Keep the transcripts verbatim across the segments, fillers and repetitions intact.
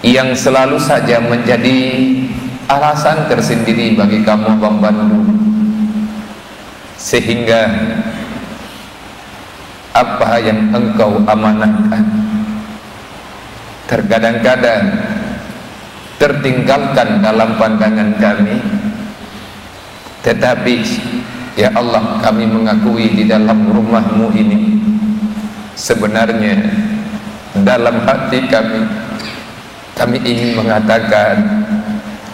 yang selalu saja menjadi alasan tersendiri bagi kamoe banmandum, sehingga apa yang Engkau amanahkan terkadang-kadang tertinggalkan dalam pandangan kami. Tetapi, ya Allah, kami mengakui di dalam rumah-Mu ini, sebenarnya dalam hati kami, kami ingin mengatakan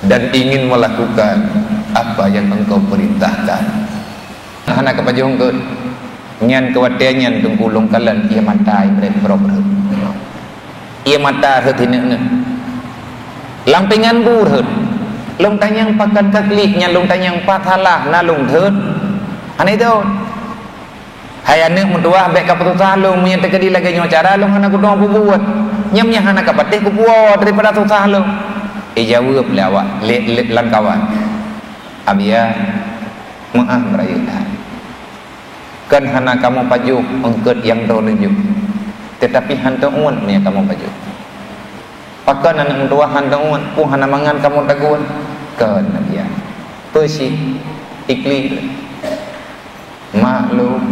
dan ingin melakukan apa yang Engkau perintahkan. Hana ka pajoh eungkôt. Nyan keu watée nyan Teungku lôn kalon ié mata ié brek brok rhot. Ié mata rhot hineuk-neuk. Lam pingan bu rhot. Lôn tanyong pakon ka klik nyan, lôn tanyong pat salah na lôn thot. Hana itu. Hai aneuëk meutuwah, bék ka peususah lôn, meunyoe teukeudi lagée nyoe cara lôn hana kudoe peubuet. Nyam nyang hana ka patéh kupuwoe daripada susah lôn. Ijaweueb lé awak, lé, lé lam kawan. Abiya, meuáh meurayeuk that. Kon hana kamoe pajoh eungkôt nyang droe neujok, teutapi hantom uet meunyoe kamoe pajoh. Pakon aneuëk meutuwah hantom uet, peue hana mangat kamoe taguet? Kon, Nadia. Peue cit? Iklik. Mak lôn,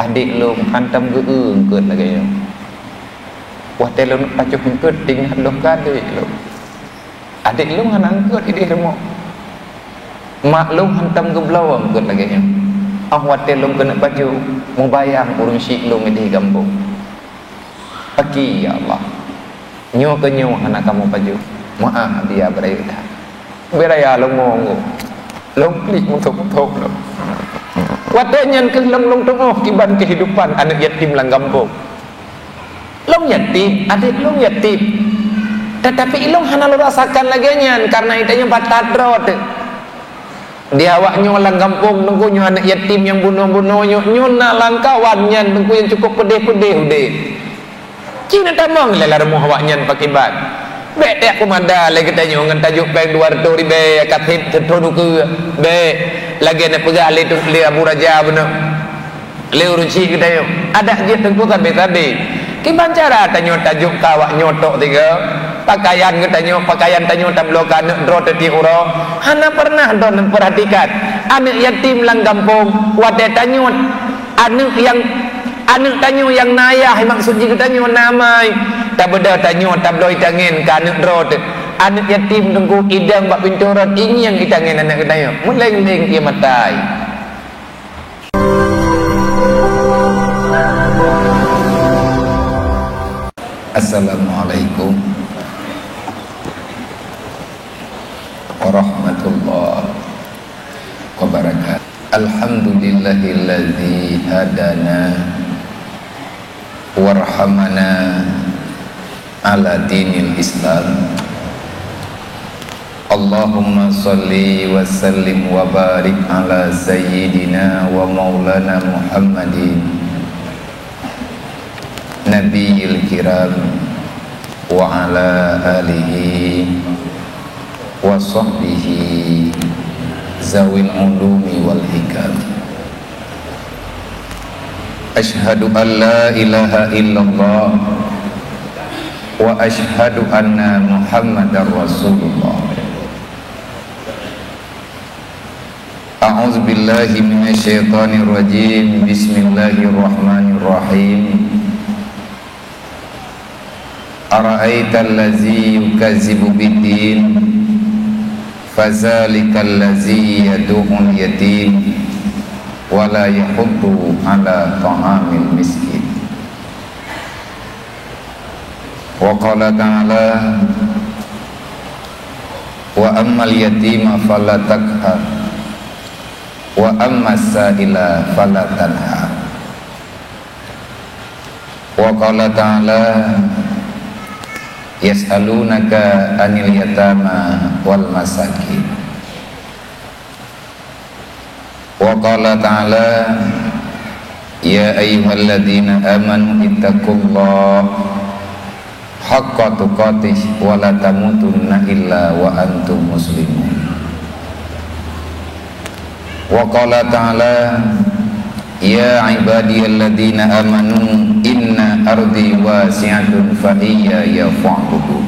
adék lôn hantom geu-eu eungkôt lagée nyoe. Watée lôn pajoh eungkôt, teuingat lôn keu adék lôn. Adék lôn hana eungkôt idéh rumoh. Mak lôn hantom geubloe eungkôt lagée nyoe. Óh watée lôn keuneuk pajoh, mubayang ureuëng syiek lôn idéh gampông. Paki, ya Allah. Nyoe keu nyoe hana kamoe pajoh. Meuáh, Abiya, beuraya that. Beuraya lôn ngon. Lôn klik meuthok-meuthok lom. Watée nyan keuh lôn, lôn teungoh kiban keuhidupan aneuëk yatim lam gampông. Lôn yatim, adék lôn yatim. Teutapi ilôn hana lôn rasakan lagée nyan, kareuna geutanyoe batat droe teuh. Di awak nyoe lam gampông Teungku nyoe aneuëk yatim nyang bunoe-bunoe nyoe, nyoe na lam kawan nyan Teungku nyang cukôp peudeh-peudeh udeb. Ci na tamong lé lam rumoh awak nyan pakiban. Bék tajak peumada lé geutanyoe ngon tajok péng dua reutôh ribée, ka seb sithon ukeue. Bék, lagée na peugah lé tu, lé Abu Raja bunoe. Lé ureuëng syiek geutanyoe, adak jeuet Teungku sabe-sabe. Kiban cara tanyoe tajok keu awak nyoe tok sigoe, pakaian geutanyoe, pakaian tanyoe tabloe keu aneuëk droe teutiek uroe. Hana peureunah droe neupeurhatikan aneuëk yatim lam gampông. Watée tanyoe aneuëk nyang, aneuëk tanyoe nyang na ayah, maksud jih geutanyoe na amai, tabeudôh tanyoe tabloe itangen keu aneuëk droe teuh. Aneuëk yatim Teungku idong bak pintoe rot, ingieng itangen aneuëk geutanyoe, meuleng-leng ié mata. Assalamualaikum warahmatullahi wabarakatuh. Alhamdulillahilladzi hadana warhamana ala dinil Islam. Allahumma shalli wa sallim wa barik ala sayyidina wa maulana Muhammadin nabiyil kiram wa ala alihi wa sahbihi zawil ulumi wal hikam. Asyhadu an la ilaha illallah wa asyhadu anna Muhammadar Rasulullah. A'udzu billahi minasyaitonir rajim. Bismillahirrahmanirrahim. Ara'aital ladzi yukazzibu biddin, fadzalikal ladzi yadu'ul yatim, wa la yahuddu ala ta'amil miskin. Wa qala ta'ala, wa ammal yatima fala taqhar, wa ammas sa'ila fala tanhar. Wa qala ta'ala, yas'alunaka anil yatama wal masakin. Wa qala ta'ala, ya ayyuhalladzina amanu ittaqullaha haqqa tuqatih wa la tamutunna illa wa antum muslimun. Wa qala ta'ala, ya ibadiyalladzina amanu inna ardi wasi'atun fa iyaya fa'budun.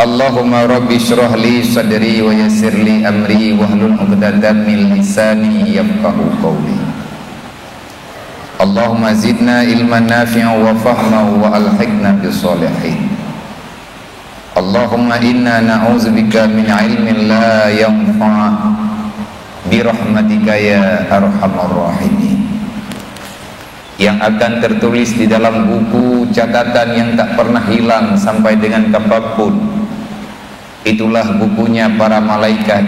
Allahumma rabbi shrah li sadri wa yassir li amri wahlul 'uqdatam min lisani yafqahu qawli. Allahumma zidna ilman nafi'an wa fahman wa alhiqna bis shalihin. Allahumma inna na'udzubika min ilmin la yanfa' bi rahmatika ya arhamar rahimin. Yang akan tertulis di dalam buku catatan yang tak pernah hilang sampai dengan kapanpun. Itulah bukunya para malaikat,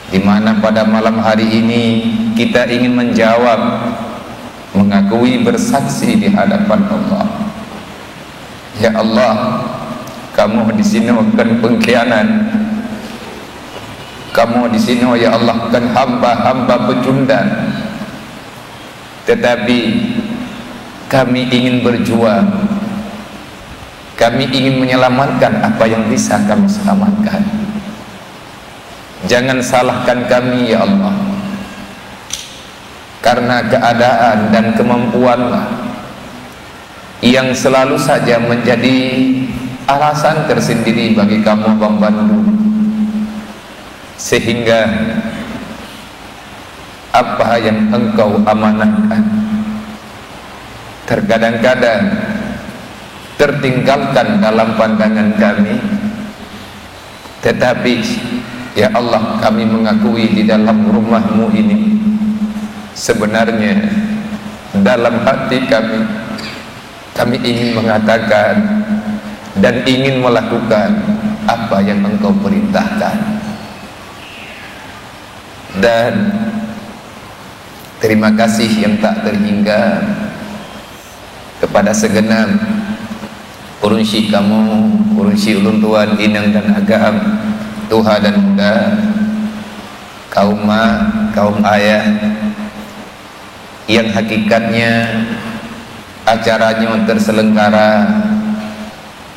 di mana pada malam hari ini kita ingin menjawab, mengakui, bersaksi di hadapan Allah. Ya Allah, kamoe disinoe kon pengkhianat. Kamoe disinoe, ya Allah, kon hamba-hamba pecundang. Tetapi kami ingin berjuang. Kami ingin menyelamatkan apa yang bisa kami selamatkan. Jangan salahkan kami, ya Allah. Karena keadaan dan kemampuanlah yang selalu saja menjadi alasan tersendiri bagi kamoe banmandum. Sehingga apa yang Engkau amanahkan terkadang-kadang tertinggalkan dalam pandangan kami. Tetapi, ya Allah, kami mengakui di dalam rumah-Mu ini, sebenarnya dalam hati kami, kami ingin mengatakan dan ingin melakukan apa yang Engkau perintahkan. Dan terima kasih yang tak terhingga kepada segenap ureuëng syik kamoe, ureuëng syik ulôn tuan, inong dan agam, tuha dan muda, kaum mak, kaum ayah, yang hakikatnya acara nyoe terselenggara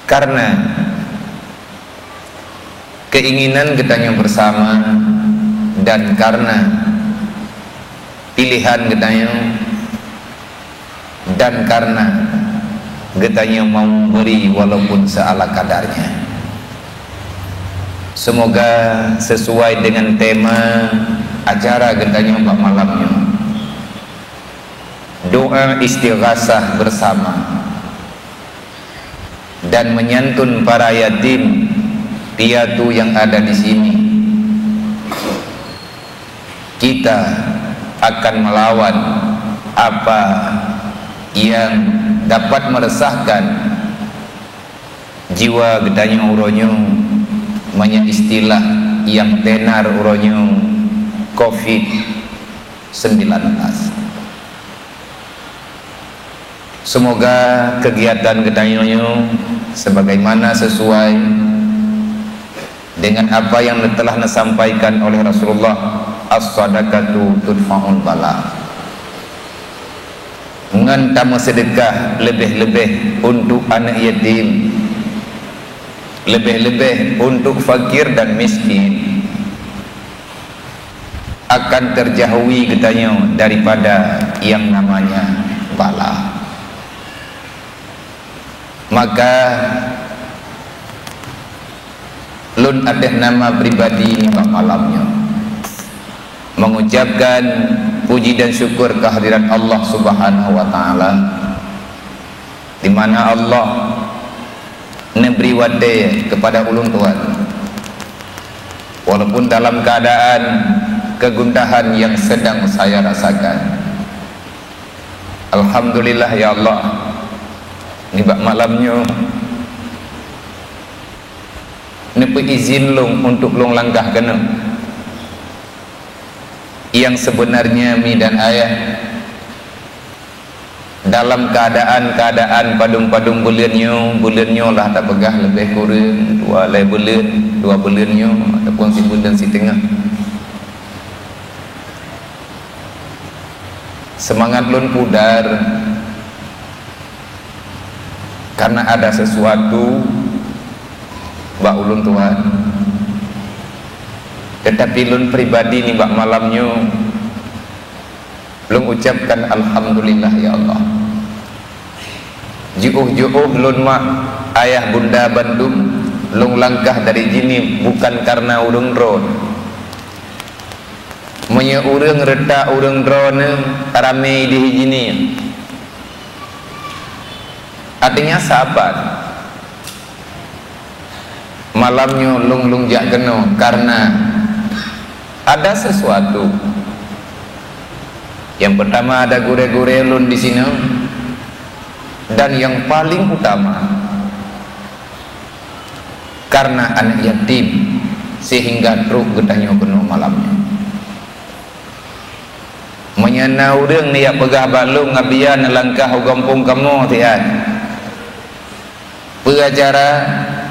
karena keinginan geutanyoe bersama dan karena pilihan geutanyoe dan karena geutanyoe mau memberi walaupun seala kadarnya. Semoga sesuai dengan tema acara geutanyoe bak malam nyoe. Doa istighasah bersama dan menyantun para yatim piatu yang ada di sini. Kita akan melawan apa yang dapat meresahkan jiwa geutanyoe uroe nyoe, meunyoe istilah nyang tenar uroe nyoe, covid sembilan belas. Semoga kegiatan geutanyoe nyoe sebagaimana sesuai dengan apa yang telah disampaikan oleh Rasulullah, "As-sadaqatu tudfa'ul bala." Ngon tameuseudekah leubeh-leubeh untuk aneuk yatim, leubeh-leubeh untuk fakir dan miskin, akan terjauhi geutanyoe daripada yang namanya bala. Maka lôn ateueh nama pribadi nibak malam nyoe mengucapkan puji dan syukur kehadirat Allah Subhanahu wa Ta'ala, di mana Allah neubri watée kepada ulôn tuan, walaupun dalam keadaan kegundahan yang sedang saya rasakan. Alhamdulillah, ya Allah, nibak malam nyoe neupeuizin lôn untuk lôn langkah keunoe. Yang sebenarnya mi dan ayah dalam keadaan-keadaan padum-padum buleuen nyoe, buleuen nyoe lah tapeugah leubeh kureueng dua lhée buleuen, dua buleuen nyoe ataupun sibuleuen siteungoh. Seumangat lôn pudar karena ada sesuatu bak ulôn tuan. Tetapi lôn pribadi nibak malam nyoe, lôn ucapkan alhamdulillah, ya Allah. Jiôh-jiôh lôn mak ayah bunda bandum Lôn langkah dari Jeunieb bukan karena ureuëng droeneuh. Meunyoe ureuëng reutak ureuëng droeneuh, ramé idéh Jeunieb. Artinya sahabat. Malam nyoe lôn, lôn jak keunoe karena ada sesuatu. Yang pertama, ada gurée-gurée lôn di sinoe, dan yang paling utama, karena aneuk yatim sehingga trok geutanyoe keunoe malam nyoe. Meunyoe na ureuëng neujak peugah bak lôn, "Abiya neulangkah u gampông kamoe siat, peue acara,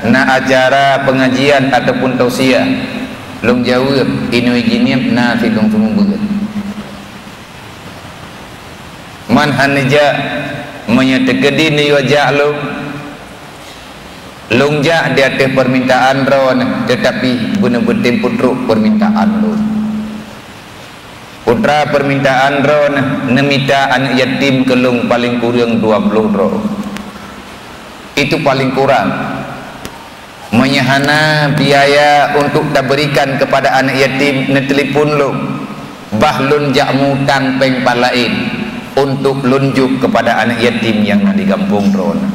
na acara pengajian ataupun tausiah?" Lôn jaweueb, "Inoe Jeunieb na sit lôn seumeubeuet." Man hana jak, meunyoe teukeudi neuyue jak lôn, lôn jak di ateueh permintaan droeneuh, teutapi beuneubeutém peutrok permintaan lôn. Putra permintaan droeneuh neumita aneuk yatim keu lôn paleng kureueng dua ploh droe. Itu paling kurang. Meunyoe hana biaya untuk taberikan kepada aneuk yatim, neutelepon lôn, bah lôn jak mutang péng pat laén untuk lôn jok kepada aneuk yatim nyang na di gampông droeneuh.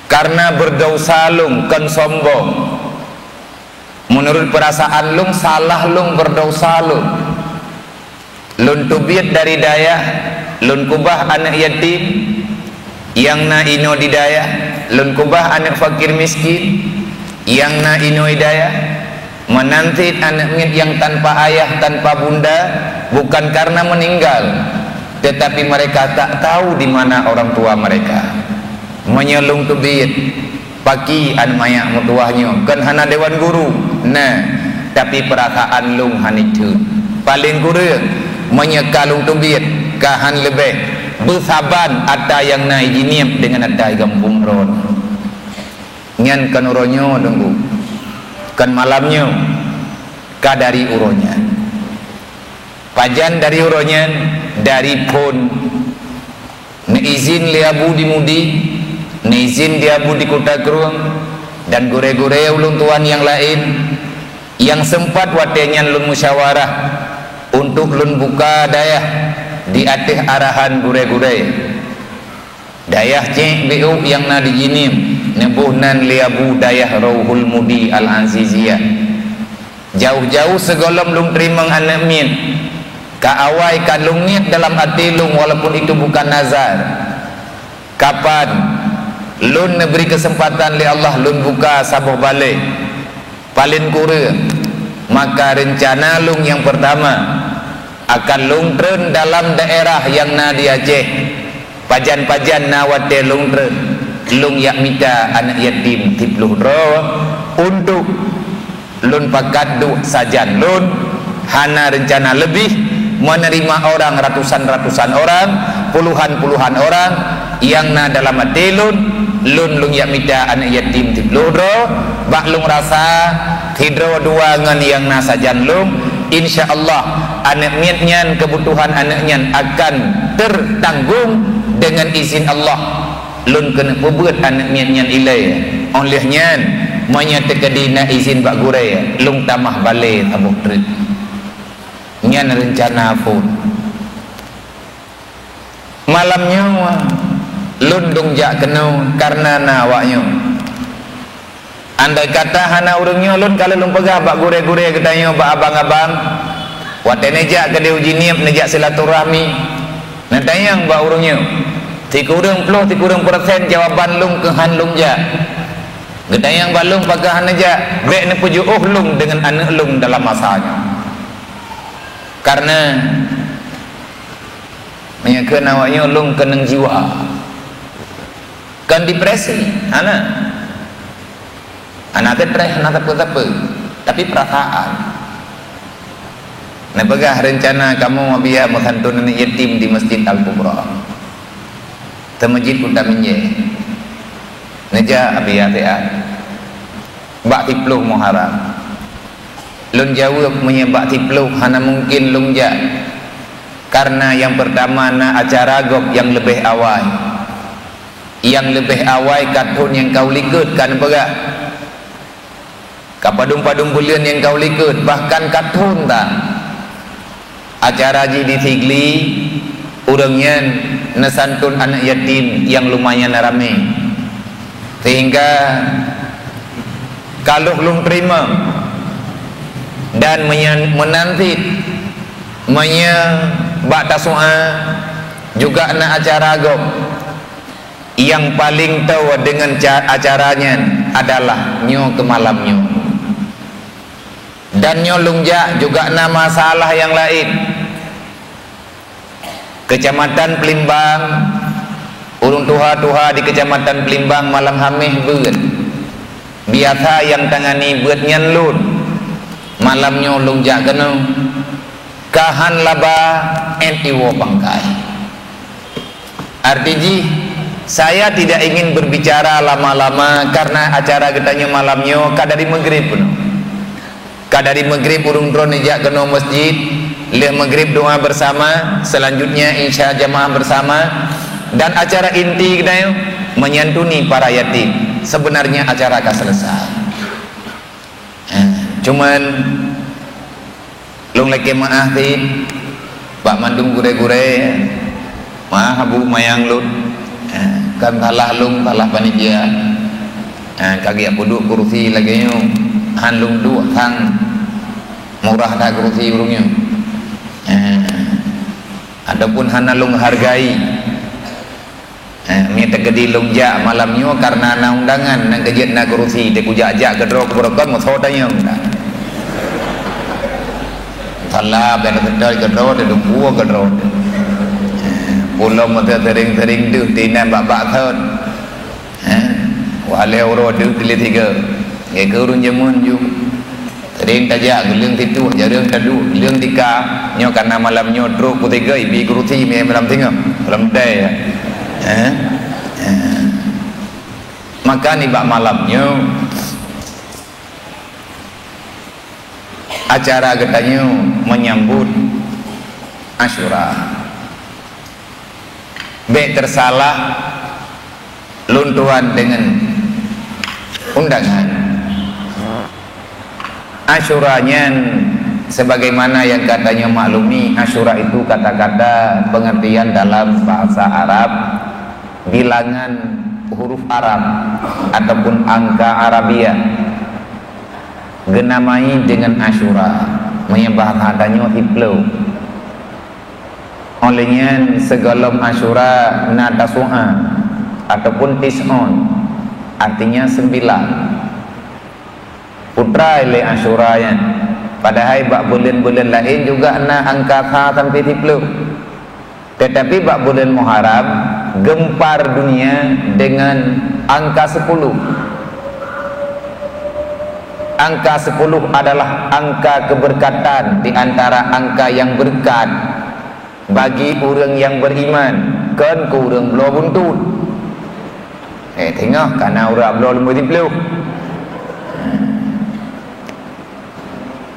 Karena berdosa lôn, kon sombong. Menurut perasaan lôn, salah lôn, berdosa lôn. Lôn teubiet dari dayah, lôn keubah aneuk yatim nyang na inoe di dayah, lôn keubah aneuk fakir miskin nyang na inoe di dayah, meunan cit aneuk miet nyang tanpa ayah, tanpa bunda, bukan karena meninggal, tetapi mereka tak tahu di mana orang tua mereka. Meunyoe lôn teubiet, pakri aneuk manyak meutuwah nyoe, kon hana dewan guru, na, tapi peurasaan lôn hana jeuet. Paleng kureueng, meunyoe ka lôn teubiet, ka han leubeh, beusaban atra nyang na i Jeunieb deungon atra i gampông droeneuh. Nyan kon uroe nyoe, Teungku, kon malam nyoe, ka dari uroe nyan. Pajan dari uroe nyan? Dari phon. Neuizin lé Abu di Mudi, neuizin lé Abu di Kuta Krueng, dan gurée-gurée ulôn tuan nyang laén, nyang seumpat watée nyan lôn musyawarah untuk lôn buka dayah di ateueh arahan gurée-gurée. Dayah Cék Biôk nyang na di Jeunieb, neuboh nan lé Abu Dayah Rauhul Mudi Al-Aziziyah. Jauh-jauh sigohlom lôn teurimong aneuk miet, ka awai ka lôn niet dalam até lôn, walaupun itu bukan nazar. Kapan lôn neubri keuseumpatan lé Allah lôn buka saboh balée, paleng kureueng, maka reuncana lôn nyang peurtama akan lôn treun dalam daerah nyang na di Aceh. Pajan-pajan na watée lôn treun, lôn jak mita aneuk yatim siploh droe untuk lôn pakat duek sajan lôn, hana reuncana leubeh, meuneurima orang ratusan-ratusan orang, puluhan-puluhan orang nyang na dalam até lôn, lôn, lôn jak mita aneuk yatim siploh droe, bak lôn rasa sidroe dua ngon nyang na sajan lôn, insya Allah, aneuk miet nyan, keubutuhan aneuk nyan akan teutanggong deungon izin Allah. Lôn keuneuk peubeuet aneuk miet nyan ilée. Óh lheueh nyan, meunyoe teukeudi na izin bak gurée, lôn tamah balée saboh treuk. Nyan reuncana phon. Malam nyoe lôn dong jak keunoe kareuna na awak nyoe. Andai kata hana ureuëng nyoe, lôn ka lheueh lôn peugah bak gurée-gurée geutanyoe, bak abang-abang, watée neujak keudeh u Jeunieb, neujak silaturahmi, neutanyong bak ureuëng nyoe, sikureueng ploh, sikureueng persen jawaban lôn keuhan lôn jak. Geutanyong bak lôn pakon hana jak, bék neupeujiôh lôn deungon aneuk lôn dalam masa nyoe. Kareuna meunyoe kheun awak nyoe lôn keunong jiwa, kon depresi, hana. Hana stres, hana sapeue-sapeue, tapi peurasaan. Neupeugah reuncana kamoe biya meusanton aneuk yatim di Masjid Al-Kubra, Teumeuseujid Kuta Meunjée. Neujak biya siat bak siploh Muharram. Lôn jaweueb, meunyoe bak siploh hana mungken lôn jak, kareuna nyang peurtama na acara gob nyang leubeh awai. Nyang leubeh awai ka thon nyang ka u likot ka neupeugah. Ka padum-padum buleuen nyang ka u likot, bahkan ka thon tan. Acara jih di Sigli, ureuëng nyan neusantun aneuëk yatim nyang lumayan ramé. Sehingga ka lheueh lôn teurimong dan meunyan-, meunan cit meunyoe bak tasu'a juga na acara gob. Nyang paleng toe deungon ca-, acara nyan adalah nyoe keu malam nyoe. Dan nyoe lôn jak juga na masalah nyang laén. Keucamatan Peulimbang, ureuëng tuha-tuha di Keucamatan Peulimbang malam Haméh beuet. Biasa nyang tangani beuet nyan lôn. Malam nyoe lôn jak keunoe. Ka han laba, ét iwoe pangkai. Arti jih, saya tidak ingin berbicara lama-lama karena acara geutanyoe malam nyoe ka dari Maghrib keunoe. Ka dari Maghrib ureuëng droeneuh jak keunoe masjid, lheueh Maghrib doa bersama, selanjutnya Isya jamaah bersama, dan acara inti geutanyoe menyantuni para yatim. Sebenarnya acara ka selesai. Eh, cuman lôn lakée meu'ah cit bak mandum gurée-gurée, meu'ah abu mayang lôn. Eh, kan salah lôn, salah panitia. Eh, ka geujak peuduek kurusi lagée nyoe, han lôn duek sang murah that kurusi ureuëng nyoe. Eh, ataupun hana lôn hargai. Eh, mi teukeudi lôn jak malam nyoe karena na undangan, nyang keujeuet na kurusi, teuh kujak-jak keudroe keu beureukat meuso tanyong dah. Salah, biar keudroe keudroe, teuh dumpu keudroe. Eh, pulo meuteuk sering-sering deuh tinan bak-bak thon. Eh, walée uroe deuh tilik tiga. Nggak ke urun jameun ju. Sering tajak, geuleueng situh, jareueng taduek, leueng tika. Nyoe karena malam nyoe trok putih gei, bi kurusi mie malam singoh. Malam dai, ya. Eh? Eh. Maka nibak malam nyoe, acara geutanyoe menyambut Asyura. Bék teusalah lôn tuan deungon undangan. Asyura nyan, sebagaimana nyang ka tanyoe maklumi, Asyura itu kata-kata pengertian dalam bahasa Arab, bilangan huruf Arab ataupun angka Arabiah. Geunamai deungon Asyura, meunyoe bahasa tanyoe siplôh. Óh lheueh nyan, sigohlom Asyura na Tasu'a ataupun Tis'un, artinya sembilan. Putra lé Asyura nyan. Padahai bak buleuen-buleuen laén juga na angka sa sampoe siplôh. Tetapi bak buleuen Muharram geumpar dunia dengan angka sepuluh. Angka sepuluh adalah angka keberkatan di antara angka yang berkat bagi ureuëng nyang beriman, kon keu ureuëng bloe buntut. Eh, teungoh kana ureuëng bloe lumbôi siplôh.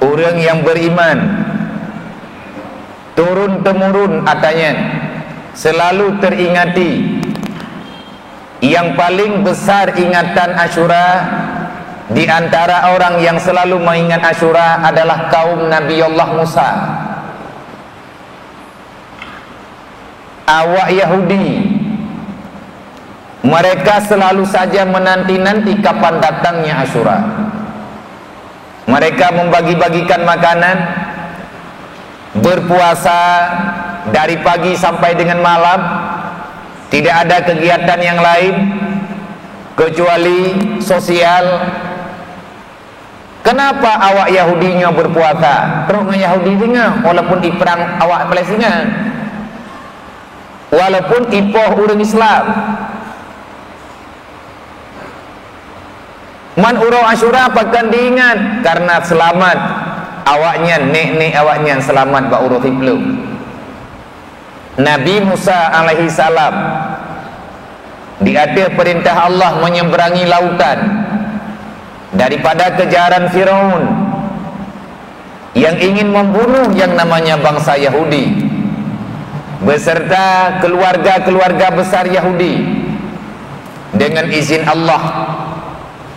Ureuëng nyang beriman, turun-temurun ata nyan, selalu teringati. Yang paling besar ingatan Asyura di antara orang yang selalu mengingat Asyura adalah kaum Nabi Allah Musa. Awak Yahudi, mereka selalu saja menanti-nanti kapan datangnya Asyura. Mereka membagi-bagikan makanan, berpuasa dari pagi sampai dengan malam, tidak ada kegiatan yang lain kecuali sosial. Kenapa awak Yahudi nyoe berpuasa? Trok ngon Yahudi singoh, walaupun iprang awak Palestina. Walaupun ipoh ureuëng Islam. Man uroe Asyura pakon diingat? Karena selamat awaknyan, nek-nek awaknyan selamat bak uroe siplôh. Nabi Musa alaihi salam di ateueh perintah Allah menyeberangi lautan daripada kejaran Firaun yang ingin membunuh yang namanya bangsa Yahudi beserta keluarga-keluarga besar Yahudi. Deungon izin Allah,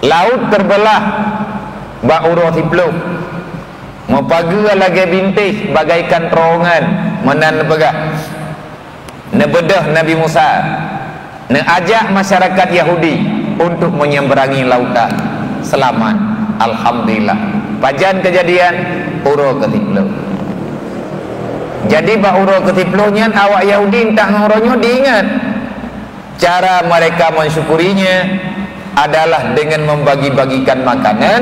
laôt teubeulah bak uroe siploh, meupageue lagée bintéh bagaikan terowongan, meunan neupeugah. Neubeudôh Nabi Musa, neuajak masyarakat Yahudi untuk menyamberangi lautan. Seulamat, alhamdulillah. Pajan keujadian? Uroe keusiploh. Jadi, bak uroe keusiploh nyan awak Yahudi ntak ngon uroe nyoe diingat. Cara mereka mensyukurinya adalah dengan membagi-bagikan makanan.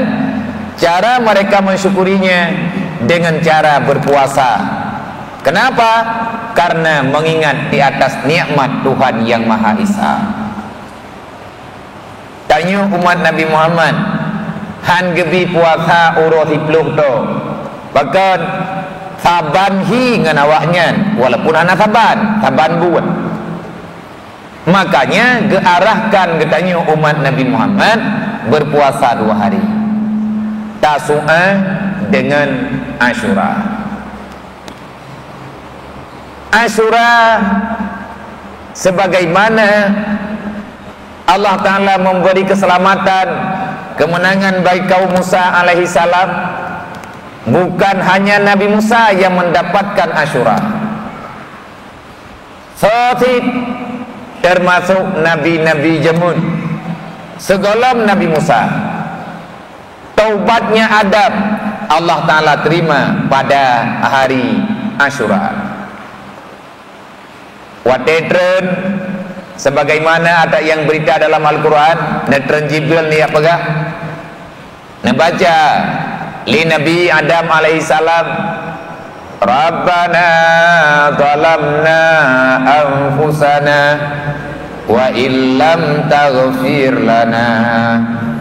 Cara mereka mensyukurinya dengan cara berpuasa. Kenapa? Karena mengingat di atas nikmat Tuhan Yang Maha Esa. Tanyoe umat Nabi Muhammad han geubi puasa uroe siploh toe. Bahkan saban hi ngon awaknyan, walaupun hana saban, saban buet. Makanya geuarahkan geutanyoe umat Nabi Muhammad berpuasa dua hari, Tasu'a dengan Asyura. Asyura, sebagaimana Allah Ta'ala memberi keselamatan, kemenangan bagi kaum Musa alaihissalam, bukan hanya Nabi Musa yang mendapatkan Asyura. Soe cit, termasuk nabi-nabi jameun sigohlom Nabi Musa. Taubatnya Adam, Allah Ta'ala terima pada hari Asyura. Watée treun, sebagaimana ata nyang berita dalam Al-Quran, neutreun Jibril neujak peugah, neubaca lé Nabi Adam alaihissalam, "Rabbana zalamna anfusana wa illam taghfir lana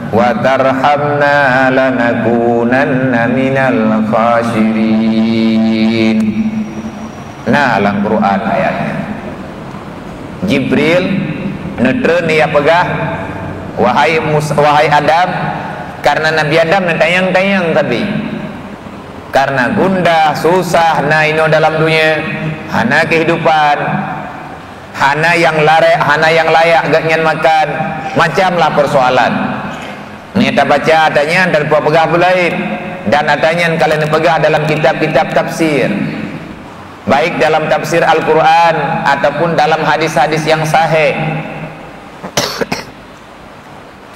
wa tarhamna lanakunanna minal khasirin." Na lam Quran ayatnya. Jibril neutreun neujak peugah, "Wahai Mus-, wahai Adam," karena Nabi Adam neutanyong-tanyong tapi. Karena gundah, susah na inoe dalam dunia, hana kehidupan, hana nyang larek, hana nyang layak geuhnyan makan, macamlah persoalan. Nyang tabaca ata nyan dan peugah peulaén, dan ata nyan ka lheueh neupeugah dalam kitab-kitab tafsir, baik dalam tafsir Al-Quran ataupun dalam hadis-hadis nyang sahih.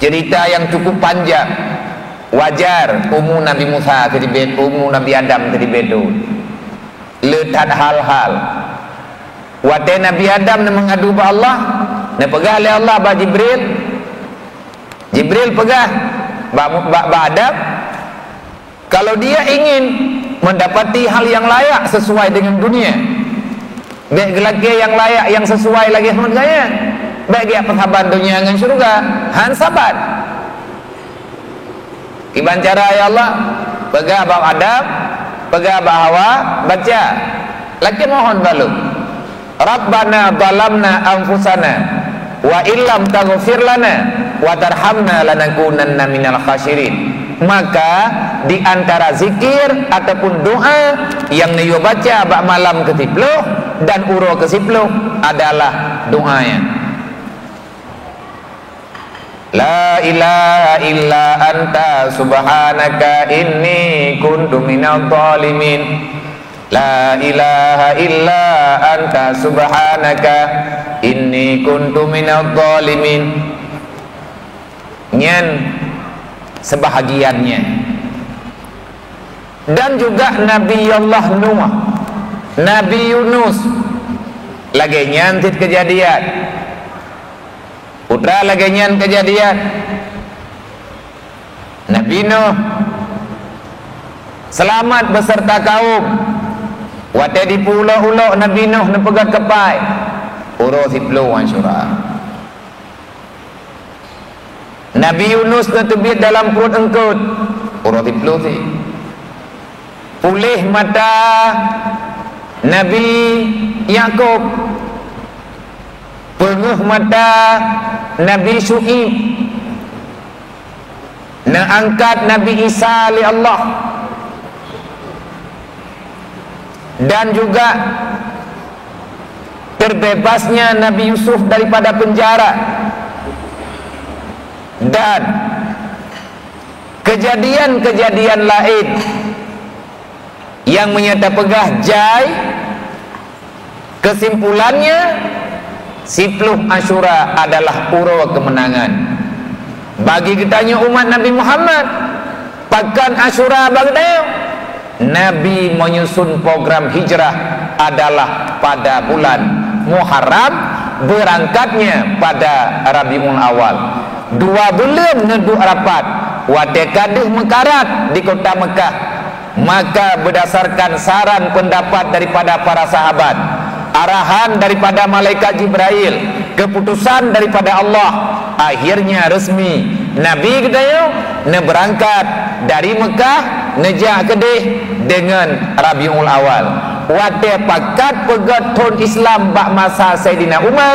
Cerita nyang cukup panjang. Wajar umu Nabi Musa keudibet, umu Nabi Adam keudibet tu. Le that hal-hal. Watée Nabi Adam neumeungadu bak Allah, neupeugah lé Allah bak Jibril, Jibril peugah bak, bak, bak Adam, kalau dia ingin mendapati hal yang layak sesuai dengan dunia, bék geulakée nyang layak nyang sesuai lagée ngon gaya. Bék geujak peusaban donya ngon syeuruga, han saban. Kiban cara, ya Allah? Peugah bak Adam, peugah bak Hawa, baca. Lakée mohon bak lôn. Rabbana zalamna anfusana wa illam taghfir lana wa tarhamna lanakunanna minal khasirin. Maka di antara zikir ataupun doa nyang neuyue baca bak malam keusiploh dan uroe keusiploh adalah doa nyan. La ilaha illa anta subhanaka inni kuntu minadh dhalimin. La ilaha illa anta subhanaka inni kuntu minadh dhalimin. Nyan sebahagiannya. Dan juga Nabi Allah Nuh, Nabi Yunus, lagée nyan cit keujadian. Putra lagée nyan keujadian. Nabi Nuh seulamat beserta kaum. Watée dipeuulok-ulok Nabi Nuh neupeugét keupai, uroe siploh Asyura. Nabi Yunus neuteubiet dalam pruet eungkot, uroe siploh cit. Puléh mata Nabi Yakub, peungeuh mata Nabi Syu'aib, neuangkat Nabi Isa lé Allah, dan juga terbebasnya Nabi Yusuf daripada penjara. Dan keujadian-keujadian laén nyang meunyoe tapeugah jai, keusimpulannya, siploh Asyura adalah uroe keumeunangan. Bagi geutanyoe umat Nabi Muhammad, pakon Asyura bak geutanyoe? Nabi menyusun program hijrah adalah pada bulan Muharram, berangkatnya pada Rabiul Awal. Dua buleuen neuduek rapat, watée ka deuh meukarat di kota Mekah. Maka berdasarkan saran pendapat daripada para sahabat, arahan daripada malaikat Jibrail, keputusan daripada Allah, akhirnya resmi Nabi geutanyoe neubeurangkat dari Mekah neujak keudeh deungon Rabiul Awal. Watée pakat peugét thon Islam bak masa Saidina Umar,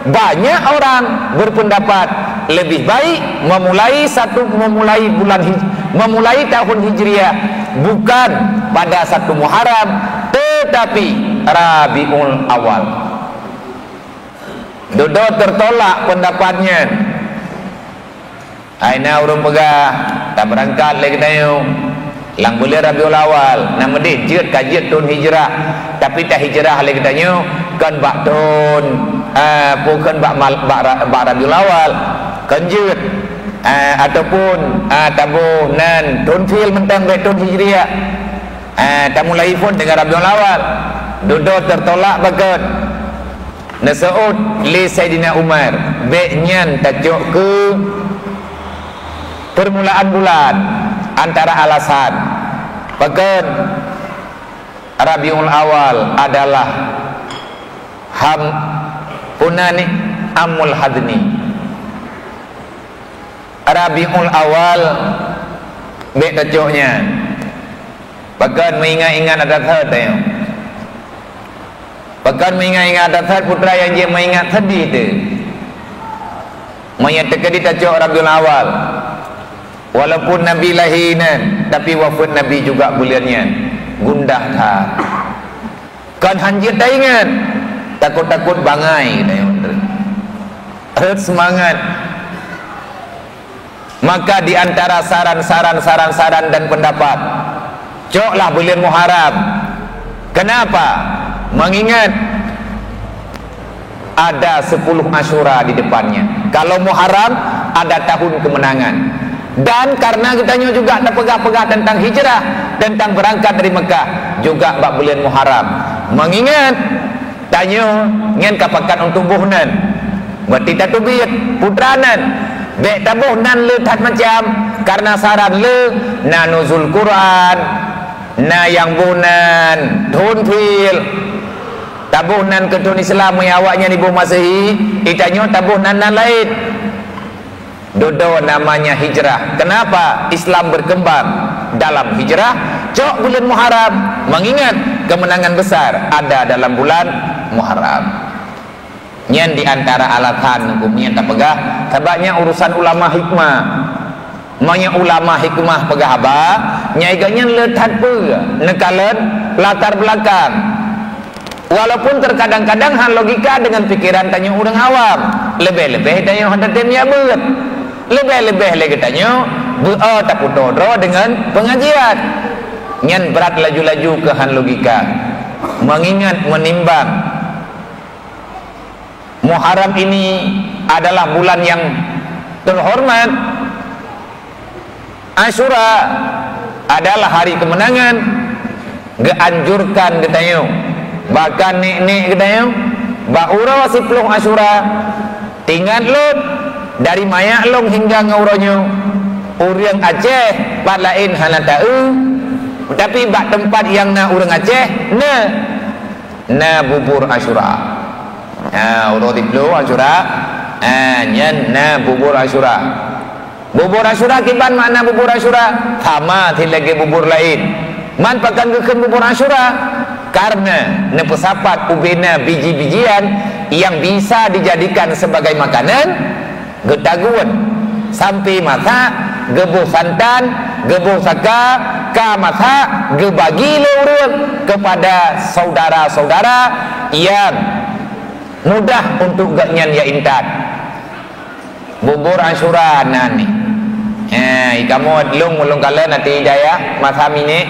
banyak orang berpendapat lebih baik memulai satu memulai bulan hij, memulai tahun Hijriah bukan pada satu Muharram, tetapi Rabiul Awal. Dudoe tertolak pendapat nyan. Hai na ureuëng peugah, tabeurangkat lé geutanyoe lam buleuen Rabiul Awal, na meudeh jeuet ka jeuet thon hijrah, tapi tahijrah lé geutanyoe kon bak thon, eh, kon bak mal, bak, ra- bak Rabiul Awal, kon jeuet, eh, ataupun, eh, taboh nan thon fil mantong bék thon hijriah, eh, tamulai phon deungon Rabiul Awal. Dudoe tertolak bak kon. Neuseuôt lé Saidina Umar, bék nyan tacok keu permulaan bulan antara alasan. Pakon Rabiul Awal adalah ham punani amul hadni. Rabiul Awal bék tacok nyan. Pakon meuingat-ingat adat that tayong. Pakon meuingat-ingat adat that putra nyang jeuet meuingat sedih teuh. Meunyoe teukeudi tacok Rabiul Awal, walaupun Nabi lahé nan, tapi wafeuet Nabi juga buleuen nyan. Gundah that. Kon han jeuet taingat, takot-takot bangai tayong. Rhot seumangat. Maka di antara saran-saran, saran-saran dan pendapat, coklah buleuen Muharram. Kenapa? Mengingat ada sepuluh Asyura di depannya. Kalau Muharram, ada tahun kemenangan. Dan karena geutanyoe juga tapeugah-peugah tentang hijrah, tentang berangkat dari Mekah, juga bak buleuen Muharram. Mengingat Tanyoe nyan ka pakat untuk boh nan. Berarti tateubiet putra nan. Bék taboh nan le that macam, karena saran le na nuzul Quran, na nyang boh nan thon fil. Taboh nan keu thon Islam, meunyo awaknyan iboh Masehi, itanyoe taboh nan, nan laén. Dudoe namanya hijrah. Kenapa Islam berkembang dalam hijrah? Cok bulan Muharram, mengingat kemenangan besar ada dalam bulan Muharram. Nyan di antara alasan hukum nyan tapeugah, sabab nyan urusan ulama hikmah. Meunyo ulama hikmah peugah haba, nyan gobnyan le that peue neukalon latar belakang. Walaupun terkadang-kadang han logika dengan pikiran tanyoe ureuëng awam, leubeh-leubeh tanyoe han tatem jak beuet. Leubeh-leubeh lé geutanyoe beu-o tapeutoe droe dengan pengajian. Nyan brat laju-laju keu han logika. Mengingat menimbang Muharram ini adalah bulan yang terhormat, Asyura adalah hari kemenangan, geuanjurkan geutanyoe, bahkan nek-nek geutanyoe, bak uroe siploh Asyura, tingat lôn, dari mayak lôn hingga ngon uroe nyoe, ureuëng Aceh pat laén hana taeu, tapi bak teumpat nyang na ureuëng Aceh, na, na bubur Asyura. Ha, uroe siploh Asyura, ha, nyan na bubur Asyura. Bubur Asyura kiban makna bubur Asyura? Sama sit lagée bubur laén. Man pakon geukheun bubur Asyura? Karena neupeusapat ubena biji-bijian yang bisa dijadikan sebagai makanan, geutagun sampai masak, geuboh santan, geuboh saka, ka masak, geubagi lé ureuëng kepada saudara-saudara yang mudah untuk gobnyan jak intat. Bubur Asyura nan ni. Ha, i kamoe lôn, lôn kalon até dayah masa minék.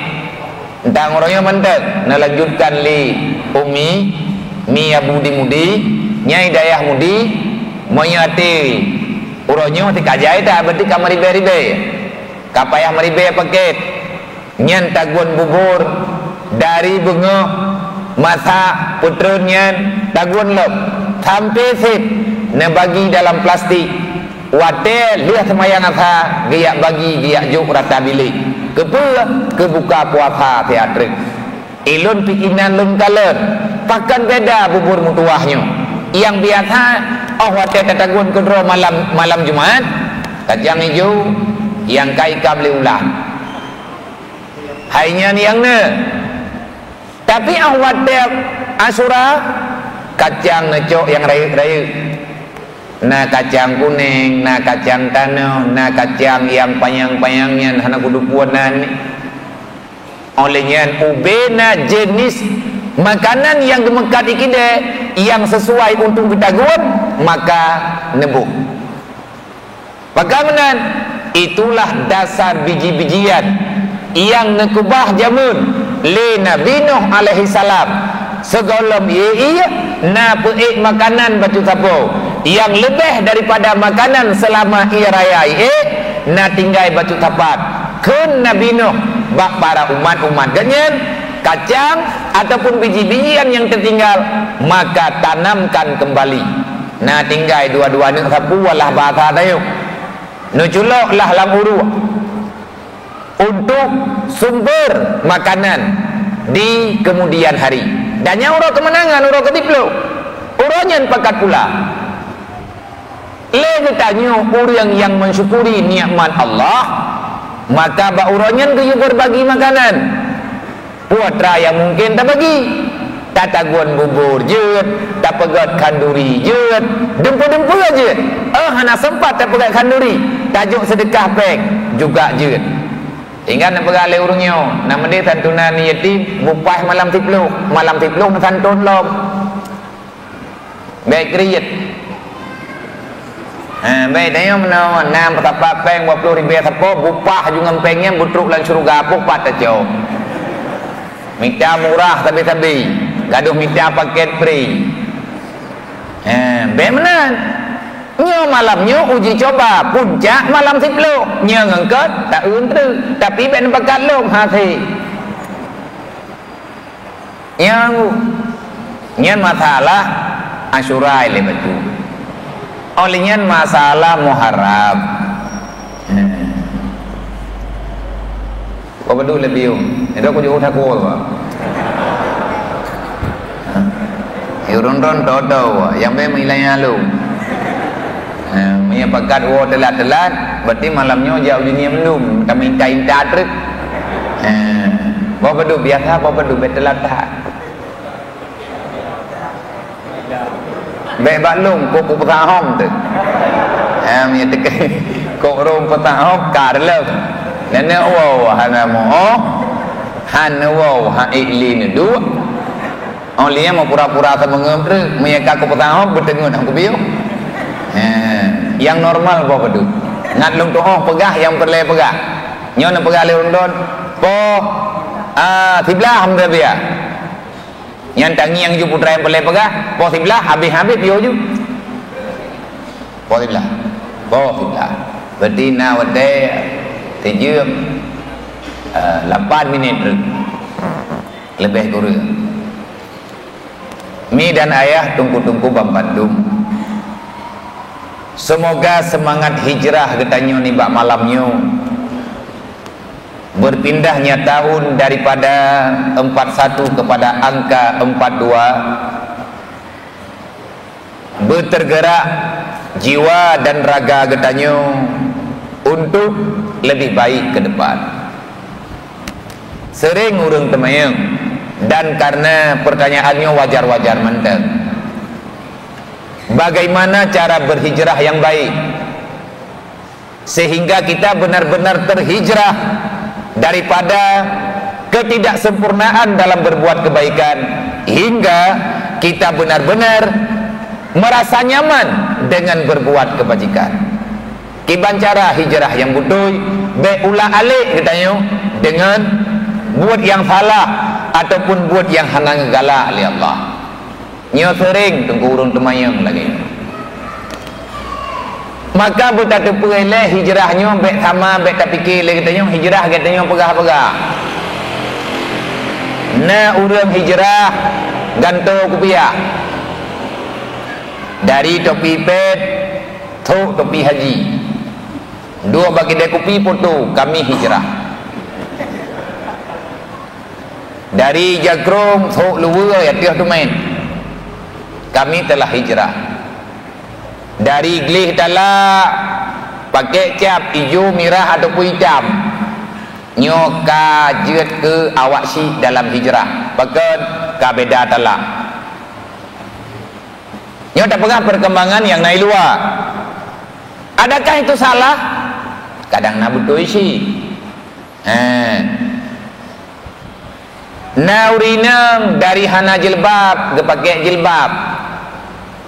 Tang uroe nyoe mantong neulanjutkan lé Umi, Mi Abu di Mudi, nyang i dayah Mudi, meunyoe até uroe nyoe teuka jai that, berarti ka meuribèe-ribèe. Ka payah meuribèe paket. Nyan tagun bubur dari beungoh masak peutrön nyan tagun lom sampoe sép neubagi dalam plastik. Watèe lheueh seumayang asa geujak bagi geujak jok rata bilék. Keupeue? Keu buka puasa siat treuk. Ilôn pih inan lôn kalon, pakon beda bubur meutuwah nyoe. Nyang biasa, óh watèe tatagun keudroe malam, malam Jumat, kacang ijo nyang ka ikab lé ulat. Hai nyan nyang na. Tapi óh watèe Asyura, kacang neucok nyang rayeuk-rayeuk. Na kacang kunéng, na kacang tanoh, na kacang nyang panyang-panyang nyan hana kuteupeu nan. Óh lheueh nyan, ubé na jeunèh makanan nyang geumeukat i keudè nyang sisuai untuk geutagun, maka neuboh. Pakon meunan, itulah dasar biji-bijian nyang neukeubah jameun lé Nabi Nuh alaihissalam. Sigohlom ié-ié na peuék makanan bacut sapoe nyang leubeh daripada makanan seulama ié raya ié, na tinggai bacut sapat. Kheun Nabi Nuh bak para umat-umat geuhnyan, kacang ataupun biji-bijian nyang teutinggal, maka tanamkan keumbali. Na tinggai dua-dua aneuk sapu, alah basa tanyoe. Neuculoklah lam uruek untuk sumber makanan di kemudian hari. Dan nyang uroe keumeunangan, uroe keudiploh. Uroe nyan pakat pula. Lé geutanyoe ureuëng nyang mensyukuri nikmat Allah, maka bak uroe nyan geuyue berbagi makanan. Peue atra nyang mungken tabagi? Tatagun bubur jeuet, tapeugöt khanduri jeuet, dumpeue-dumpeue jeuet. Eh, hana sempat tapeugöt khanduri, tajok seudeukah péng juga jeuet. Ingat neupeugah lé ureuëng nyoe, na meudeh santunan yatim, bupah malam siploh, malam siploh neusanton lom. Bèk kriet. Ha, bèk tanyoe meunoe, na peusapat péng dua ploh ribèe sapo, bupah ju ngon péng nyan beutrok lam syeuruga, poh pat tacok. Mita murah sabe-sabe, gadoh mita paket free. Ha, bèk meunan. Nyoe malam nyoe uji coba, puncak malam siploh. Nyoe ngon kön, ta-eu treuk. Tapi bèk neupakat lom hasé. Nyang, nyan masalah Asyura ilèe bacut. Óh lheueh nyan masalah Muharram. Hmm. Kau bedu lebih um. Itu aku jauh takut apa? Ureuëng ron toto, nyang bèk meulai lalu. Eh, meunyo pakat woe teulat-teulat, berarti malam nyoe jak uji nyoe mandum, taminta-inta treuk. Eh, boh padub biasa, boh padub bèk teulat that. Bèk bak lôn, kok kupeusahom teuh. Eh, meunyo teuka, kok rhom peusahom, ka reuloh. Nenek woe hana moh, hana woe ha ikli neuduek. Oh, lé nyan meupura-pura seumeungeuem treuk, meunyo ka kupeusahom, beuteungeut hana kupiôh. He, nyang normal boh padub. Ngat lôn tu'oh peugah nyang peureulèe peugah. Nyoe neupeugah lé ureuëng lôn, poh, ah, siblaih meurabiah. Nyan tangieng ju putra nyang peureulèe peugah, poh siblaih habéh-habéh piôh ju. Poh siblaih. Poh siblaih. Berarti na watèe sijeuem, eh, lapan minit treuk. Leubeh kureueng. Mi dan ayah, teungku-teungku banmandum. Semoga semangat hijrah geutanyoe nibak malam nyoe berpindahnya tahun daripada empat satu kepada angka empat dua, beuteurgeurak jiwa dan raga geutanyoe untuk lebih baik ke depan. Seuréng ureuëng teumanyong, dan karena pertanyaan nyoe wajar-wajar mantong, bagaimana cara berhijrah yang baik? Sehingga kita benar-benar terhijrah daripada ketidaksempurnaan dalam berbuat kebaikan, hingga kita benar-benar merasa nyaman dengan berbuat kebajikan. Kiban cara hijrah nyang beutôi, bék ulah alek geutanyoe deungon buet nyang salah ataupun buet nyang hana geugalak lé Allah. Nyoe seuréng teungku ureuëng teumanyong lagée nyoe. Maka beutateupeue lé hijrah nyoe bék sama, bék tapike lé geutanyoe hijrah geutanyoe peugah-peugah. Na ureuëng hijrah gantoe kupiah. Dari topi pet, trok topi haji. Duek bak kidai kupi poto, kami hijrah. Dari jakrong trok luweue ateueh teumén, kami telah hijrah. Dari gleh talak, pakek cap ijo, mirah ataupun itam, nyoe ka jeuet keu awak syiek dalam hijrah. Pakon? Ka beda talak. Nyoe tapeugah perkembangan nyang na i luwa. Adakah itu salah? Kadang na beutôi cit. He. Na ureuëng inong dari hana jilbab geupakek jilbab.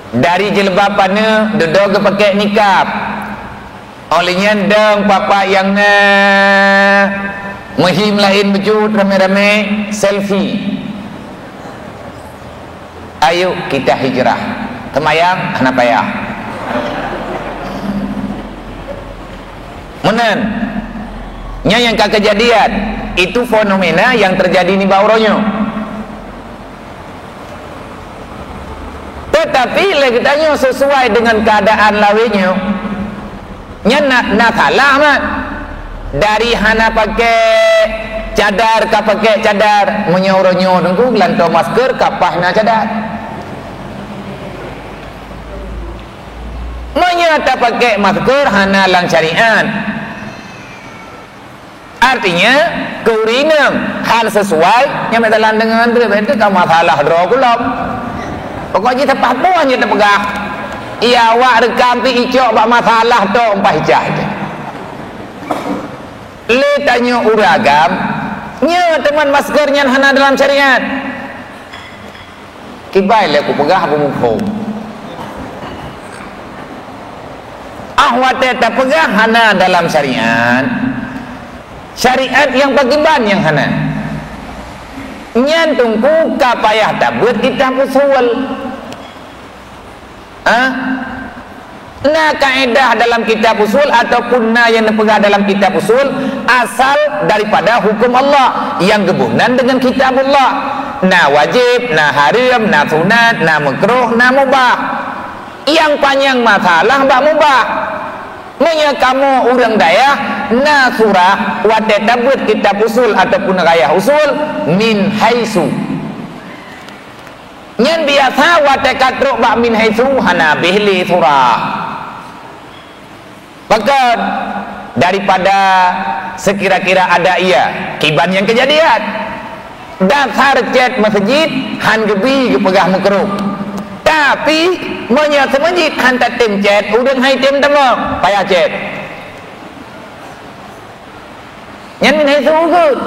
Dari jilbab paneuk dudoe geupakek nikab. Óh lheueh nyan dong papa nyang na meuhi meulaén bacut ramé-ramé selfie. Ayo kita hijrah. Seumayang hana payah. Meunan. Nyan nyang ka keujadian. Itu fenomena nyang teujadi nibak uroe nyoe. Teutapi lé geutanyoe sesuai deungon keuadaan lawét nyoe, nyan na, na salah mat. Dari hana pakek cadar ka pakek cadar, meunyoe uroe nyoe teungku geulantoe masker ka paih na cadar. Meunyoe tapakek masker hana lam syariat, artinya keu ureuëng inong hán sesuai, nyan meusalah deungon treb, itu ka masalah droe kulom. Pokok jih tapah puan jih tapeugah. Iya awak reukam pih icok bak masalah tok umpah ijah jih. Lé tanyoe ureuëng agam, nyoe teuma masker nyan hana dalam syariat. Kiban lé kupeugah beumuphom. Ah watée tapeugah hana dalam syariat, syariat nyang pakriban nyang hana? Nyan teungku ka payah tabeuet kitab usul. Ah? Na kaedah dalam kitab usul ataupun na nyang neupeugah dalam kitab usul asal daripada huköm Allah nyang geuboh nan deungon kitabullah. Na wajéb, na hareuem, na sunat, na meukruh, na mubah. Nyang panyang masalah bak mubah. Meunyoe kamoe ureuëng dayah na surah watée tabeuet kitab usul ataupun ghayah usul min haitsu. Nyan biasa watée ka trok bak min haitsu hana habéh lé surah. Pakon? Daripada sekira-kira ada ia, kiban nyang keujadian. Dasar cét meuseujid hán geubi geupeugah meukruh. Tapi, meunyoe seumeujid hán tatem cét, ureuëng hai tem tamong, payah cét. Nyan min haitsu ukeue.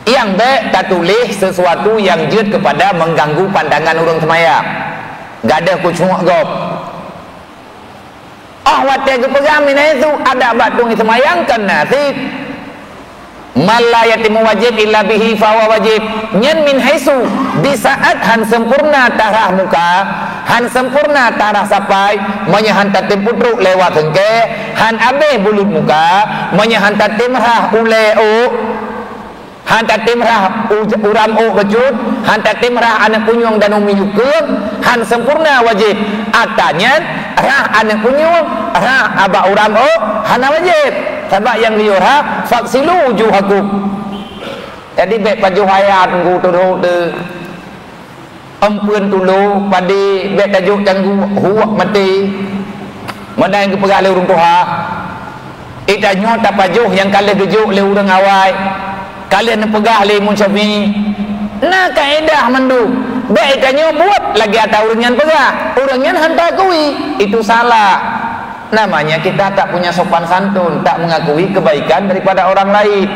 Nyang bék tatuléh sesuatu nyang jeuet keupada meuganggu pandangan ureuëng seumayang. Gadôh keucuek gob. Óh watée geupeugah min haitsu adak bak tueng seumayang kon na cit. Ma la yatimmu wajib illa bihi fahuwa wajib. Nyan min haitsu, di saát hán sempurna tarah muka, hán sempurna tarah sapai, meunyoe hán tatem peutrok lewat seungkée, hán abéh buleuen muka, meunyoe hán tatem rhah ulée ôk, hán tatem rhah u-, uram ôk bacut, hán tatem rhah aneuëk punyueng dan umi yukeue, hán sempurna wajéb. Ata nyan rhah aneuëk punyueng, rhah abak uram ôk, hana wajéb. Sabab nyang geuyue rhah, "Faghsilu wujuhakum." Jadi bék pajoh ayat teungku teuh. Ampeuen tulo, padé, bék tajok canggu, huek maté. Meunan geupeugah lé ureuëng tuha. Ita nyoe tapajoh nyang ka lheueh geujok lé ureuëng awai, ka lheueh neupeugah lé Imam Syafi'i. Na kaedah mandum. Bék ita nyoe buet lagée ata ureuëng nyan peugah. Ureuëng nyan hán taakui, itu salah. Namanya kita tak punya sopan santun, tak mengakui kebaikan daripada orang lain.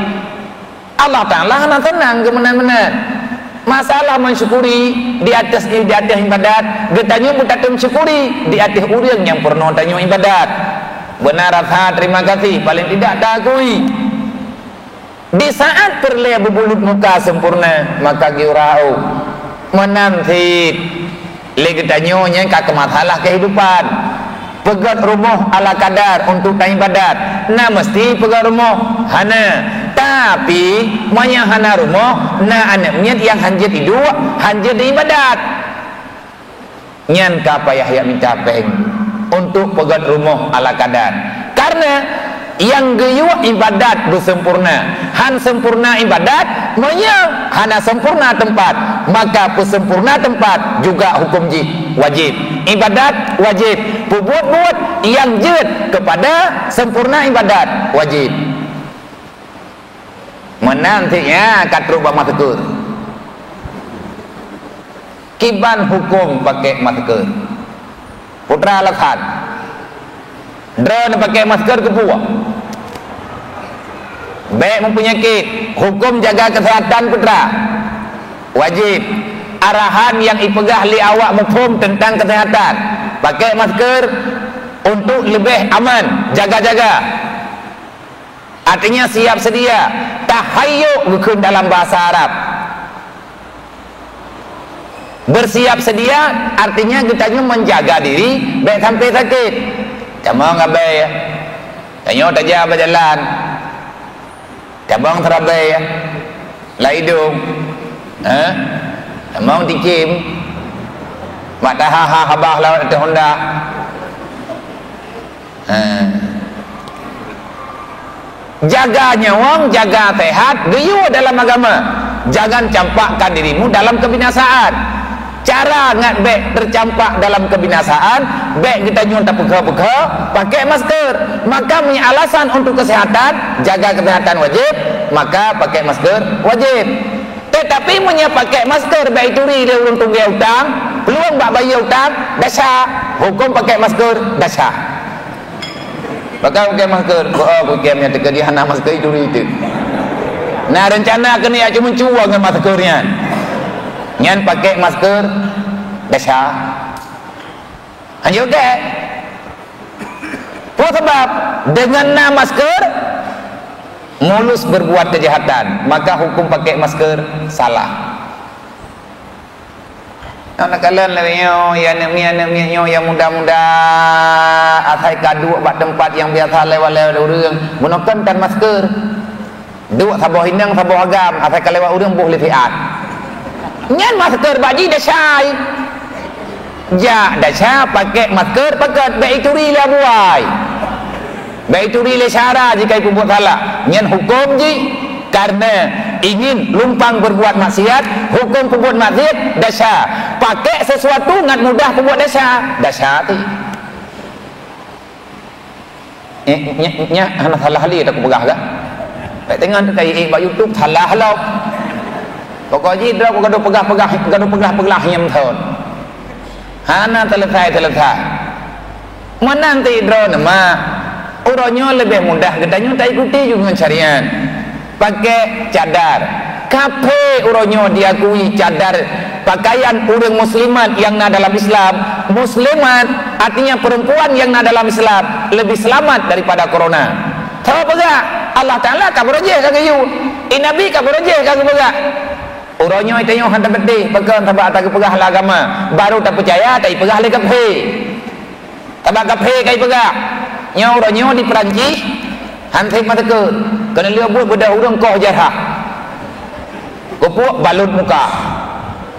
Allah Taala hana seunang keu meunan-meunan. Masalah mensyukuri di atas, di atas ibadat, geutanyoe beutatem syukuri di atas ureuëng nyang peurunoe tanyoe ibadat. Beuna rasa terima kasih, paling tidak taakui. Di saat peureulée beubulut muka sempurna, maka geuyue raôh. Meunan cit lé geutanyoe nyang ka keu masalah kehidupan. Peugét rumoh ala kadar untuk taibadat, na meusti peugét rumoh? Hana. Tapi, meunyoe hana rumoh, na aneuëk miet nyang hanjeuet iduek, hanjeuet ibadat. Nyan ka payah jak mita péng untuk peugét rumoh ala kadar. Kareuna nyang geuyue ibadat beusempurna. Han sempurna ibadat, meunyoe hana sempurna teumpat, maka peusempurna teumpat juga huköm jih wajéb. Ibadat wajéb, peubuet-buet nyang jeuet keupada sempurna ibadat wajéb. Meunan cit nyan ka trok bak masker. Kiban huköm pakai masker? Peue teuma alasan? Droeneuh pakai masker keupeue? Bék meupeunyakét. Huköm jaga keuseuhatan peue teuma? Wajéb. Arahan nyang ipeugah lé awak muphom teuntang keuseuhatan. Pakai masker untuk leubeh aman, jaga-jaga. Artinya siap sedia, tahayyu geukheun dalam bahasa Arab. Bersiap sedia artinya geutanyoe menjaga diri bék sampai sakét. Tamong abée, ya. Tanyoe tajak bak jalan. Tamong seurabai, ya. Lam idong. Ha? Tamong tikim. Mak taha-ha habah lawat ateueh honda. Ha. Jaga nyawöng, jaga sehat, geuyue dalam agama. Jangan campakkan dirimu dalam kebinasaan. Cara ngat bék teucampak dalam kebinasaan, bék geutanyoe tapeugah-peugah, pakai masker. Maka meunyoe alasan untuk kesehatan, jaga kesehatan wajib, maka pakai masker wajib. Tetapi meunyoe pakai masker bék ituri lé ureuëng tunggée utang, peulueng bak bayeue utang, desya. Huköm pakai masker, desya. Pakon pakai masker? Oh, kutem nyang teuka di hana masker itu itu. Nah, rencana keuneuk jak ceumeucue ngon masker nyan. Nyan pakai masker, desya. Hanjeuet gét. Peue sabab? Deungon na masker, mulus berbuat kejahatan, maka hukum pakai masker salah. Aneuk kalon lagée nyoe, ya aneuk miet, aneuk miet nyoe nyang muda-muda, asai ka duek bak teumpat nyang biasa lewat-lewat ureuëng, bunoe kon tan masker. Duek saboh inong, saboh agam, asai ka lewat ureuëng boh lé siat. Nyan masker bak jih desya. Jak desya pakai masker, pakat bék ituri lé abuai. Bék ituri lé syara jika ipeubuet salah. Nyan huköm jih karena ingin lumpang berbuat maksiat, huköm peubuet maksiat desya. Pakai sesuatu ngat mudah peubuet desya. Desya ti. Nyak, nyak, nyak hana salah lé taku peugah kah? Bék teungoh teuka ék bak YouTube salah lom. Pokok jih droe ku gadoh peugah-peugah, gadoh peugah-peugah nyang thon. Hana selesai-selesai. Meunan ti droeneuh mak. Uroe nyoe leubeh mudah geutanyoe taikuti juga ngon syariat. Pakai cadar. Kaphé uroe nyoe diakui cadar pakaian ureuëng muslimat nyang na dalam Islam. Muslimat artinya perempuan nyang na dalam Islam lebih selamat daripada corona. Sabab peugah, Allah Taala ka beurajih ka geuyue. I Nabi ka beurajih ka geupeugah. Uroe nyoe tanyoe hana beuteh, pakon sabab ata geupeugah lam agama, baru tapeucaya tai peugah lé kaphé. Sabab kaphé kai peugah, nyoe uroe nyoe di Perancis, han sép masker, keuneuk lheueh buet beudôh ureuëng koh jarah. Keupeue balut muka.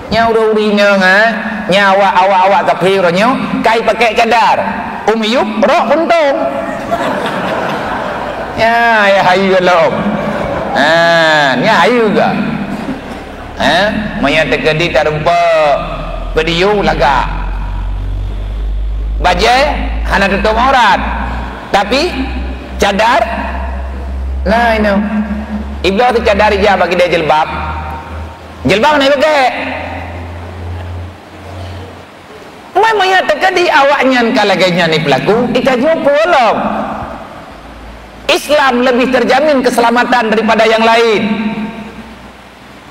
Nyoe ureuëng-ureuëng inong, ha, nyoe awak, awak-awak kaphé uroe nyoe kai pakai cadar. U miyueb rok puntông. Ya, ya hayeue lom. Ha, nyoe hayeue ga. Eh, meunyoe teukeudi tarumpok video lagak. Bajée hana tutup aurat. Tapi cadar, nah inoe. Ibloe teucadar ija bak idéh jilbab. Jilbab hana ibeukék. Meunyoe teukeudi awaknyan ka lagée nyan ipeulaku, ita jumpu lom. Islam lebih terjamin keselamatan daripada yang lain.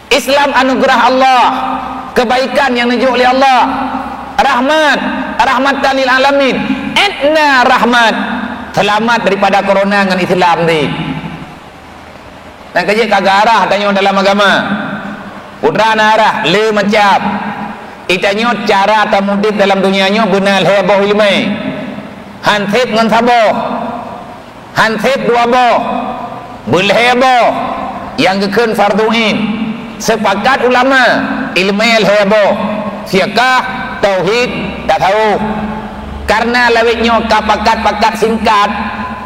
Islam anugerah Allah, kebaikan nyang neujok lé Allah, rahmat, rahmatan lil alamin, edna rahmat, selamat daripada corona ngon Islam tadi. Nyang keujeuet ka geuarah tanyoe dalam agama. Peue teuma na arah, le macam. Itanyoe cara tamudik dalam dunia nyoe beuna lhèe boh ileumèe. Han sép ngon saboh. Han sép dua boh. Beulhèe boh nyang geukheun fardhu ain. Sepakat ulama, ileumèe lhèe boh. Fiqah, tauhid, tasawuf. Karena lawét nyoe ka pakat-pakat singkat,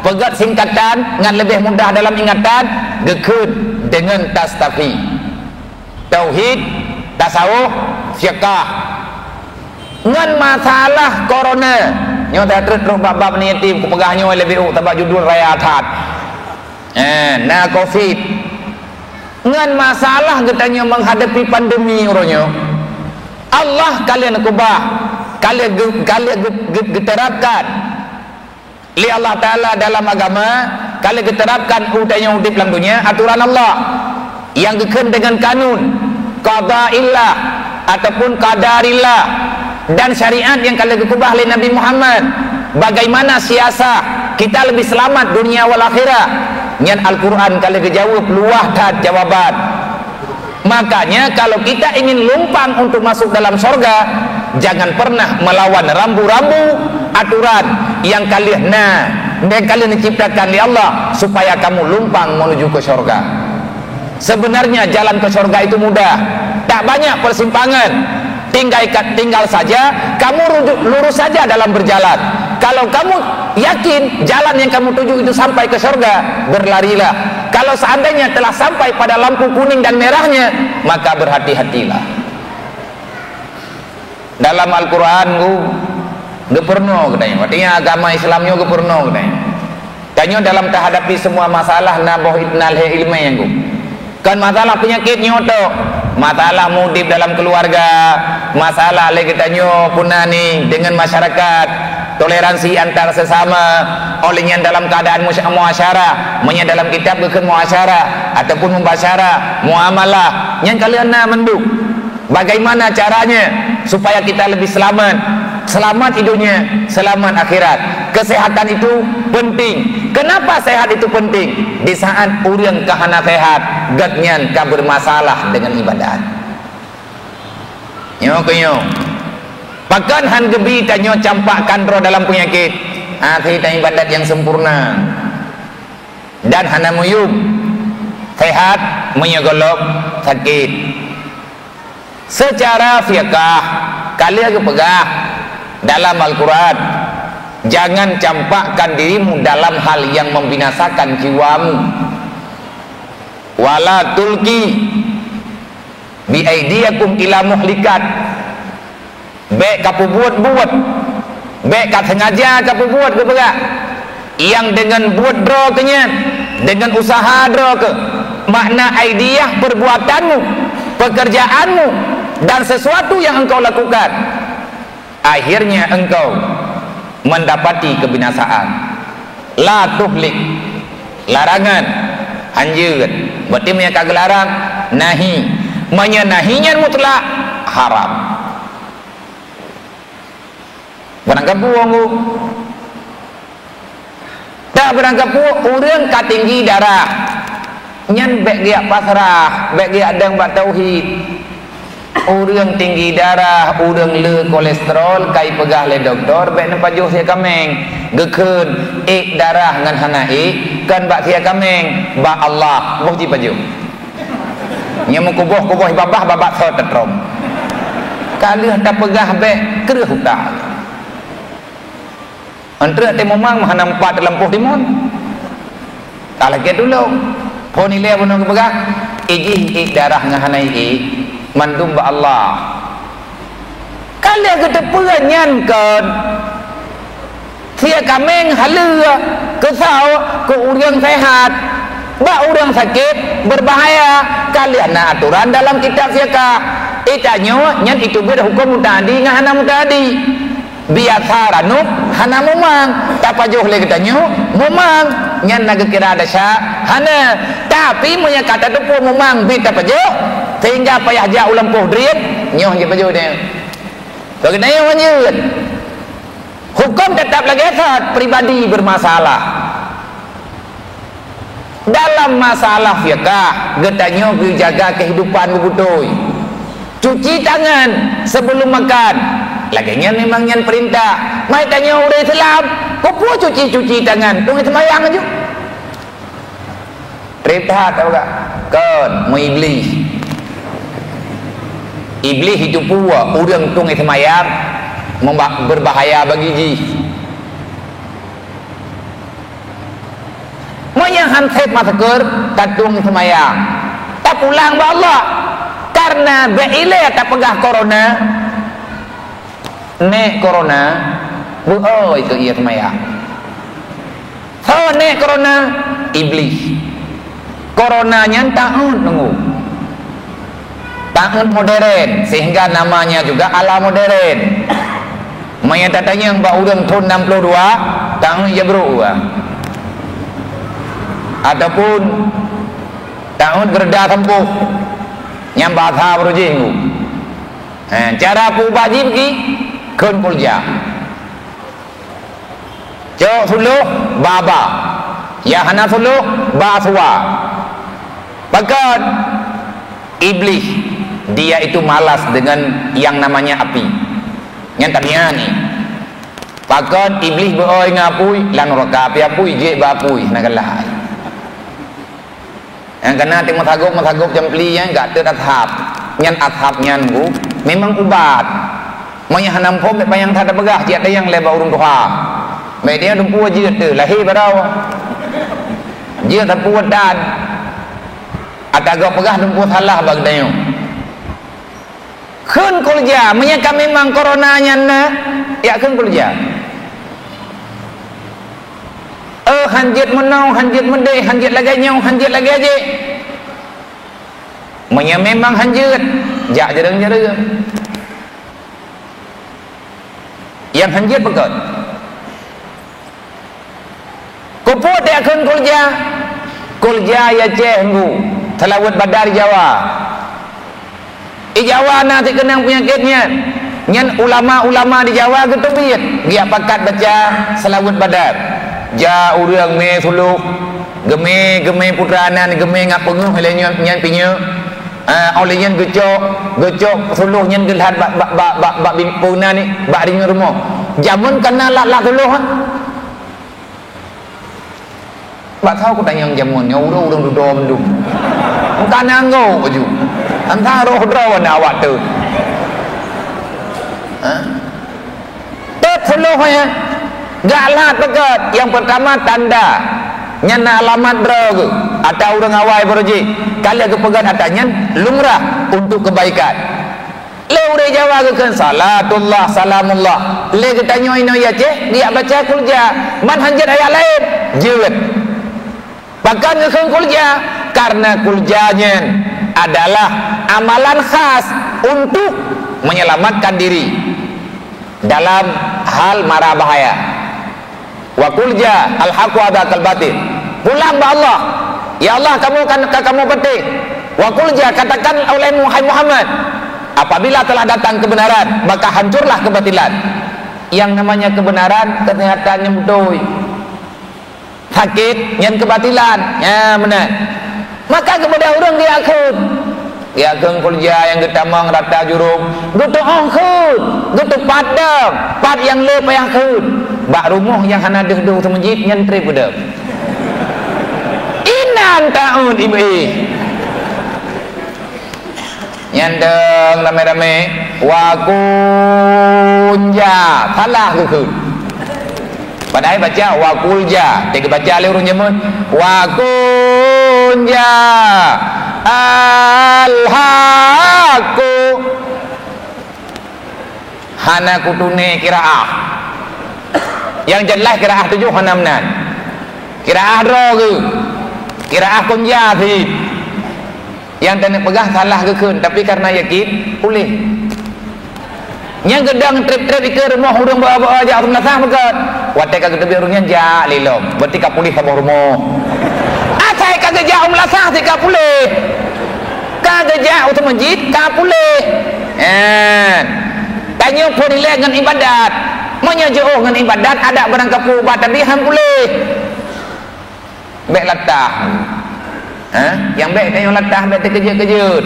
peugöt singkatan ngon leubeh mudah dalam ingatan, geukheun deungon tastafi. Tauhid, tasawuf, fiqah. Ngon masalah corona, nyoe that treuk trok bab-bab ni yatim, kupeugah nyoe leubeh ôk, sabab judul raya that. Eh, na covid. Ngon masalah geutanyoe menghadapi pandemi uroe nyoe, Allah ka lheueh neukubah, ka lheueh geu-, ka lheueh geu-, geu-, geuterapkan lé Allah Taala dalam agama, ka lheueh geuterapkan u tanyoe udép lam dunia aturan Allah nyang geukheun deungon kanun, qadaillah ataupun qadarillah, dan syariat nyang ka lheueh geukubah lé Nabi Muhammad. Bagaimana siasah kita lebih selamat dunia wal akhirah? Nyan Al-Quran ka lheueh geujaweueb luwah that jawaban. Makanya, kalau kita ingin lumpang untuk masuk dalam sorga, jangan pernah melawan rambu-rambu aturan nyang ka lheueh na, nyang ka lheueh diciptakan lé Allah supaya kamu lumpang menuju ke sorga. Sebenarnya jalan ke sorga itu mudah, tak banyak persimpangan. Tinggal, tinggal saja kamu rujuk, lurus saja dalam berjalan. Kalau kamu yakin jalan yang kamu tuju itu sampai ke sorga, berlarilah. Kalau seandainya telah sampai pada lampu kuning dan merahnya, maka berhati-hatilah. Dalam Al-Quran geu-, geupeurunoe geutanyoe. Artinya agama Islam nyoe geupeurunoe geutanyoe. Tanyoe dalam tahadapi semua masalah na boh it-, na lhèe ileumèe nyang geu-. Kon masalah peunyakét nyoe tok, masalah mudép dalam keuluwarga, masalah lé geutanyoe puna ni deungon masyarakat, toleransi antar sesama, oleh nyan dalam keadaan musya-, muasyarah, meunyoe dalam kitab geukheun muasyarah ataupun mubasyarah, muamalah, nyan ka lheueh na mandum. Bagaimana caranya supaya kita lebih selamat? Selamat di dunia, selamat akhirat. Kesehatan itu penting. Kenapa sehat itu penting? Di saat ureueng ka hana sehat, gobnyan ka bermasalah dengan ibadat. Nyoe keu nyoe. Pakon han geubi tanyoe campakkan droe dalam peunyakét? Até tan ibadat nyang sempurna. Dan hana meuyum. Sehat, meunyoe gohlom sakét. Secara fiqah, ka lheueh geupeugah dalam Al-Quran, "Jangan campakkan dirimu dalam hal yang membinasakan jiwamu." "Wala tulki bi aidiyakum ila muhlikat." Bèk kapeubuet-buet, bèk ka sengaja kapeubuet geupeugah, nyang deungon buet droe keuh nyan, deungon useuha droe keuh, makna aidiyah perbuatanmu, pekerjaanmu, dan sesuatu yang engkau lakukan, akhirnya engkau mendapati kebinasaan. La tuhlik, larangan, anjeut. Berarti meunyoe ka geularang, nahi. Meunyoe nahi nyan mutlak, haram. Barangkapeue, Unggu? Tak barangkapeue, ureueng ka tinggi darah. Nyan bèk geujak pasrah, bèk geujak dong bak tauhid. Ureueng tinggi darah, ureueng le kolesterol, ka ipeugah lé dokto, bèk neupajoh sie kaméng. Geukheun, ék darah ngon hana ék, kon bak sie kaméng, bak Allah, boh jipajoh. Nyoe meukuboh-kuboh babah, babah soe teutrom. Ka lheueh tapeugah bèk kreueh utak. Entreuk teuh mumang meuhana meupat teulampoh timon. Ka lagèe tulông. Phon ilèe bunoe geupeugah, ijih ék darah ngon hana ék, mandum bak Allah. Ka lheueh geuteupeue nyan kon. Sie kaméng haleue, keu saboh, keu ureueng sehat. Bak ureueng sakét, berbahaya. Ka lheueh na aturan dalam kitab fiqah. Itanyoe nyan itubuet huköm muta'addi ngon hana muta'addi. Biasa ranub hana mumang, tapajoh lé geutanyoe mumang, nyan na geukira desya? Hana. Tapi meunyoe ka tateupeue mumang bit tapajoh, Sehingga payah jak u lampôh driet, nyoh jeuet bajôh nyan. Bagi nyoe hanjeuet. Huköm teutap lagèe that, pribadi bermasalah. Dalam masalah fiqah, geutanyoe geujaga kehidupan beubeutôi. Cuci tangan sebelum makan. Lagèe nyan memang nyan peurintah. Mai tanyoe ureueng Islam, keupeue cuci-cuci tangan? Teungoh seumayang aju. Trép that, tahu tak? Kon, meu Iblih. Iblih itu pue ureueng tueng seumayang memba-, berbahaya bagi jih. Meunyoe han sép masker, tatueng seumayang. Tapulang bak Allah. Karena bèk ilèe tapeugah corona, nèk corona, beuoi keu ie seumayang. Soe nèk corona? Iblih. Corona nyan taôt nunggu. Taôt modern, sehingga namanya juga ala modern. Meunyoe tatanyong bak ureueng thon enam puluh dua, taôt jabrôk dua. Ataupun taôt geureuda sampôh. Nyang basa baru jih nunggu. Ha, cara peuubat jih bagi kheun kulja. Cok suluh, ba-ba. Nyang hana suluh, ba-sua. Pakon? Iblih, dia itu malas dengan yang namanya api. Nyan tabiat ni. Pakon Iblih beuoi ngon apui, lam nuraka api apui, jeuet bak apui, hana galai. Nyang kana teuh meusagôp-meusagôp campli nyan gak teuh asab. Nyan asab nyan gu memang ubat. Meunyoe hana muphom, bèk panyang that tapeugah, cit tanyong lé bak ureueng tuha. Bèk dia dumpeue jeuet teuh, lahé baroe. Jeuet sapeue dan. Ata gop peugah dumpeue salah bak geutanyoe. Kheun kulja, meunyoe ka memang corona nyan na, ya kheun kulja. Eh, hanjeuet meunoe, hanjeuet meudeh, hanjeuet lagèe nyoe, hanjeuet lagèe jih. Meunyoe memang hanjeuet, jak jareueng-jareueng. Nyang hanjeuet beukon. Keupeue teuh kheun kulja? Kulja ya ceh nggu, seulaweuet Badar di Jawa. Di Jawa na sikeunong peunyakét nyan. Nyan ulama-ulama di Jawa geuteubiet, geujak pakat baca seulaweuet Badar. Jak ureueng mé suluh, geumé, geumé putra nan, geumé ngat peungeuh lé nyan, nyan pinyeu. Ah, óh lheueh nyan geucok, geucok suluh nyan geulhat bak, bak, bak, bak, bak bin-, peue nan ni, bak rinyeun rumoh. Jameun ka na lat-lat suluh, ha? Bak saboh kutanyong jameun nyoe ureueng-ureueng dudoe mandum. Ka na anggô baju. Entah roh droe na awak tu. Ha? Teupeuleueh, ya. Gak lat peugét. Nyang peurtama tanda. Nyan na alamat droe geuh. Ata ureueng awai baroe jih. Ka lheueh geupeugét ata nyan lumrah untuk kebaikan. Lé ureueng Jawa geukheun salatullah, salamullah. Lé geutanyoe inoe ya ceh, geujak baca kulja. Man hanjeuet ayat laén. Jeuet. Pakon geukheun kulja? Karena kulja nyan adalah amalan khas untuk menyelamatkan diri dalam hal mara bahaya. Wa kulja al-haqqu wa zahaqal batil. Pulang bak Allah. Ya Allah, kamoe kan, ka kamoe patéh. Wa kulja, katakan olehmu, hai Muhammad, apabila telah datang kebenaran, maka hancurlah kebatilan. Yang namanya kebenaran, kesehatan yang beutôi. Sakét nyan keubatilan. Nyan meunan. Maka keupada ureueng geuyakheun. Geuyakheun kulja nyang geutamong rata jurông. Geuteu'oh kheun. Geuteupat dong. Pat nyang le payah kheun. Bak rumoh nyang hana deuh-deuh teumeujit nyan trép peudong. Inan taun ibe. Nyan dong ramé-ramé, wa kunja. Salah geukheun. Padahai baca wa kulja. Teuka baca lé ureueng jameun, wa kunja. Al-haqqu. Hana kutuné qiraah. Nyang jeulaih qiraah tujoh hana meunan. Qiraah droe geuh. Qiraah kunja cit. Nyang taneuk peugah salah geukheun, tapi karena yakin, puléh. Nyang geudong trép-trép ikeue rumoh ureueng bawa-bawa jak u meulasah beugét. Watèe ka geuteubiet ureueng nyan jak lé lom. Berarti ka puléh saboh rumoh. Asai ka geujak u meulasah sit ka puléh. Ka geujak u teumeujiet, ka puléh. Eh, tanyoe phon ilée ngon ibadat. Meunyoe jiôh ngon ibadat, adak barang kapeue ubat, tapi han puléh. Bék latah. Ha? Nyang bék tanyoe latah, bék teukeujeuet-keujeuet.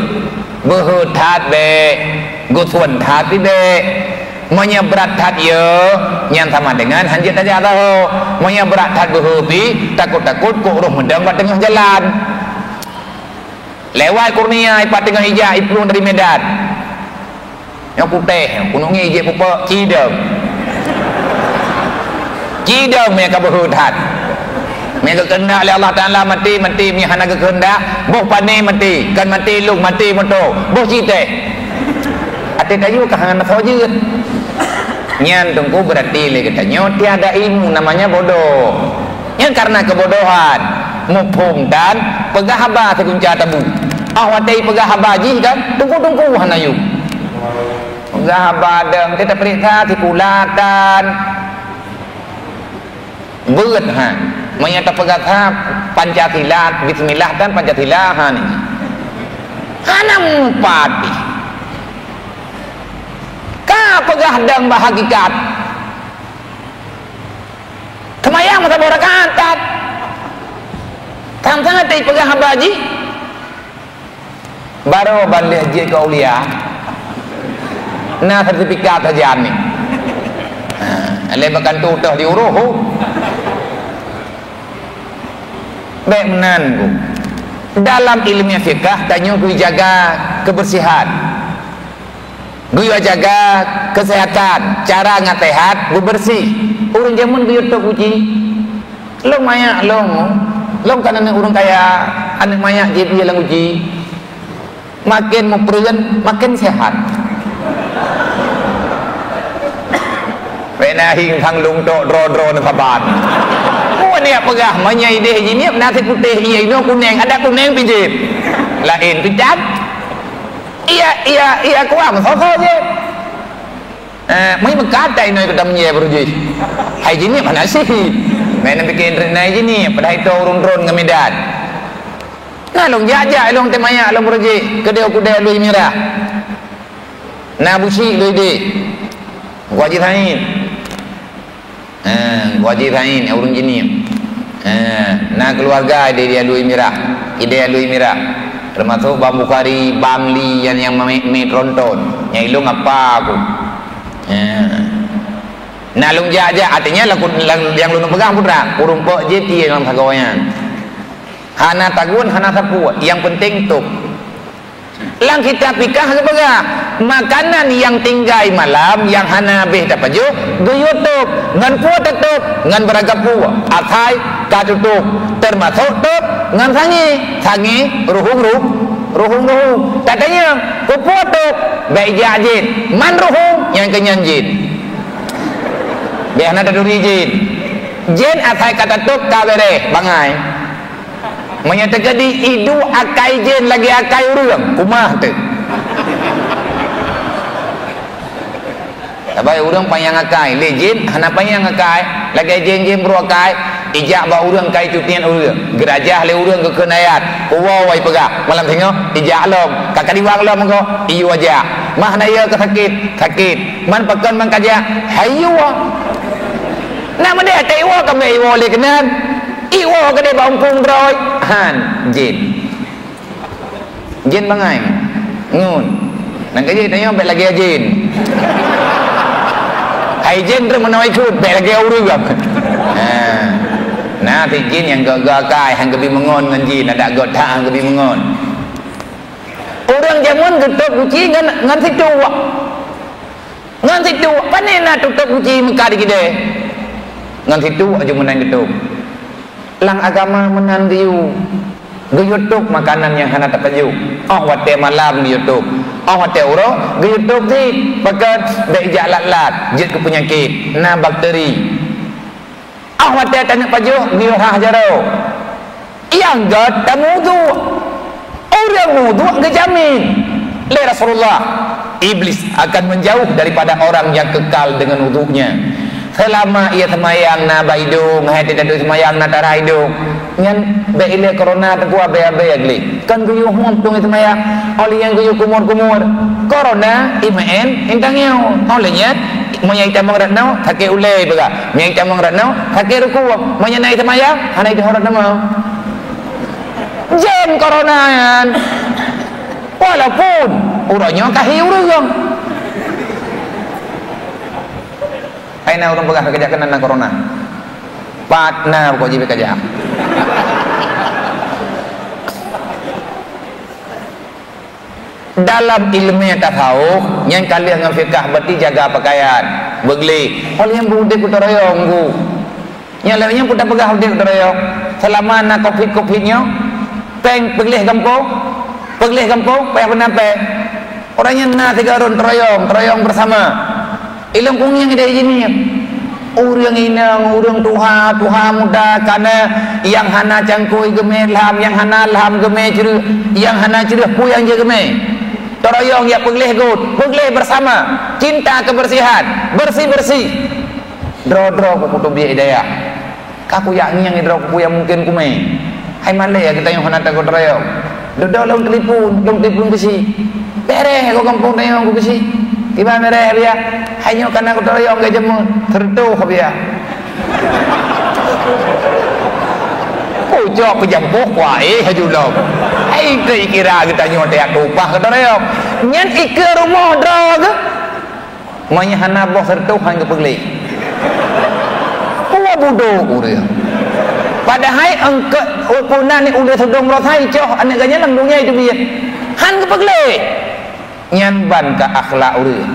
Beuhe that bék. Geuthon that pih bék. Meunyoe brat that yö, nyan sama dengan hanjeuet tajak saho. Meunyoe brat that beuhe pih, takot-takot kok roh meudong bak teungoh jalan. Lewat Kurnia, ipat teungoh ijak, iplueng dari Medan. Nyang putéh, kunong ngi jih pupuk, cidong. Cidong mé ka beuhe that. Mé geukeuheundak lé Allah Taala maté, maté, mé hana geukeuheundak, boh pané maté, kan maté lôn, maté moto, boh citéh. Até kayu ka hana soe jeuet. Nyan teungku berarti lé geutanyoe tiada ilmu, namanya bodoh. Nyan karena kebodohan. Muphom dan peugah haba sigunca tabu. Ah, watée peugah haba jih kan, tungku-tungku hana yum. Peugah haba dong, kita periksa sikula kan. Beuet ha. Meunyoe tapeugah ha Pancasila, bismillah kan Pancasila ha ni. Hana mupati. Ka peugah dong bah hakikat. Seumayang meusaboh rakaat that. Sang-sang teupeugah haba jih. Baroe ban lheueh jeuet keu aulia. Na sertifikat sajan ni. Ha, lé bak kantu toh diurôh. Bék meunan ku. Dalam ilmu fiqah tanyoe geujaga kebersihan. Geuyue jaga kesehatan, cara ngat sehat, beubeureusi. Ureuëng jameun geuyue tôb uji. Lôn manyak lôn, lôn kan aneuëk ureuëng kaya, aneuëk manyak jih lam uji. Maken mupreuet, maken sehat. Pena hing sang lôn tok droe-droe neusaban. Peue niyak peugah, meunyoe ideh jiniep nasi putéh, iya inoe kuneng, adak kuneng pih jih. Laén pih that. Iya, iya, iya kuah meusoe-soe jih. Eh, meukat tai inoe keu tameunjai baroe jih. Hai jiniep hana sih. Main pikir na jiniep, padahai itu ureuëng droen ngon Medan. Na lôn jak-jak lôn teumayak lôn baroe jih, keudeh kudeh lui mirah. Na busi lui deh. Gua jih lain. Ha, Haji Zain, ureuëng jiniep. Ha, na keuluwarga di, di Alui Mirah. Ideh Alui Mirah. Teumasok Bang Bukhari, Bang Li, nyan nyang mé, mé tronton. Nyang ilong apa aku. Ha. Na lôn jak-jak, artinya laku, lang, nyang lôn peugah putra, ureuëng pok jih tie lam sagoe nyan. Hana tagun, hana sapeue, nyang penting top. Lam kitab fikah geupeugah, makanan nyang tinggai malam nyang hana habéh tapajoh, geuyue tôb, ngon peue tatôb, ngon beuragam peue, asai ka tutôb, teumasok tôb ngon sangé, sangé ruhueng-ruh-, ruhueng-ruhueng. Tatanyong, keupeue tôb? Bék jak jén, man ruhueng nyang keunyan jén. Bék hana taturi jén. Jén asai ka tatôb ka beureh, bangai. Meunyoe teukeudi iduek akai jén lagée akai ureuëng, kumah teuh. Sabai ureuëng panyang akai, lé jén hana panyang akai, lagée jén-jén brok akai, ijak bak ureuëng kai cutian ureuëng, geurajah lé ureuëng geukheun ayat, kuwoe wai peugah, malam singoh, ijak lom, ka kadiwang lom ko, iyue jak. Mah na yue keu sakét, sakét, man pakon man kajak, hai yue. Na meudeh teuiwoe ka bék iwoe lé keunan. Iwoe keudeh bak ungkung droe, han, jén. Jén bangai. Ngun. Nang keujeuet tanyoe bék lagée jén. Hai jén trok meunoe ikot, bék lagée ureuëng. Ha. Na si jén nyang gak-gak akai, han geubi meungon ngon jén, adak gak that han geubi meungon. Ureuëng jameun geutôb guci ngon, ngon situek. Ngon situek, pane na tutôb guci meukat di keudè. Ngon situek aju meunan geutôb. Lam agama meunan geuyue, geuyue tôb makanan nyang hana tapajoh. Óh watée malam geuyue tôb. Óh watée uroe geuyue tôb cit, pakon bék jak lat-lat, jeuet keu peunyakét, na bakteri. Óh watée taneuk pajoh, geuyue rhah jaroe. Nyang gét tameuwudhu. Ureuëng meuwudhu geujamin lé Rasulullah, Iblis akan menjauh daripada orang yang kekal dengan wudhunya. Seulama ie seumayang na bak idong, hai teuh taduek seumayang na tarah idong. Nyan bék ilée corona teukuah abée-abée gleh. Kon geuyue hom tueng ie seumayang, óh lheueh nyan geuyue kumur-kumur. Corona imeu'en intangieu. Óh lheueh nyan, meunyan itamong rot nyoe, sakét ulée peugah. Meunyan itamong rot nyoe, sakét rukuk. Meunyan na ie seumayang, hana iteuhorot teuma. Jem corona nyan. Walaupun uroe nyoe ka hi ureuëng. Hai na ureuëng peugah keujak keunan na corona. Pat na kok jibeukeujak. Dalam ileumé tasawuf, nyang ka lheueh ngon fikah, berarti jaga pakaian, beugleh. Óh lheueh nyan beudeb beutoroyong, Bu. Nyang lagée nyan peue tapeugah udeb droe, seulama na covid-covid nyoe, péng peugleh gampông, peugleh gampông, payah meunan péng. Uroe nyan na sigoe ureuëng teurayong, teurayong bersama. Ilong kunyang ideh jih nyoe. Ureuëng inong, ureuëng tuha, tuha muda, kana nyang hana cangkôi geumé lham, nyang hana lham geumé creueh, nyang hana creueh peue nyang jeuet geumé. Teurayong jak peugleh gôt, peugleh bersama, cinta kebersihan, bersih-bersih. Droe-droe ku kuteubiet i dayah. Ka kujak ngieng droe ku nyang mungken kumé. Hai malée geutanyoe hana tagoe teurayong. Dudoe lôn telepon, lôn telepon keusi. Beureh goe gampông tanyoe ku keusi. Tiba beureh biya. Hai nyoe kana goe teurayong geujeumeu. Teureutôh biya. Pucok peujampoh kuaéh haju lom. Hai kira geutanyoe teuyak tupah goe teurayong. Nyan ikeue rumoh droe geuh. Meunyo hana boh seureutoh han geupeugleh. Peue budok ureuëng. Padahai eungkot peue nan ulée seudong meurasai coh aneuëk geuh nyan lam donya itu biet. Han geupeugleh. Nyan ban ka akhlak ureuëng.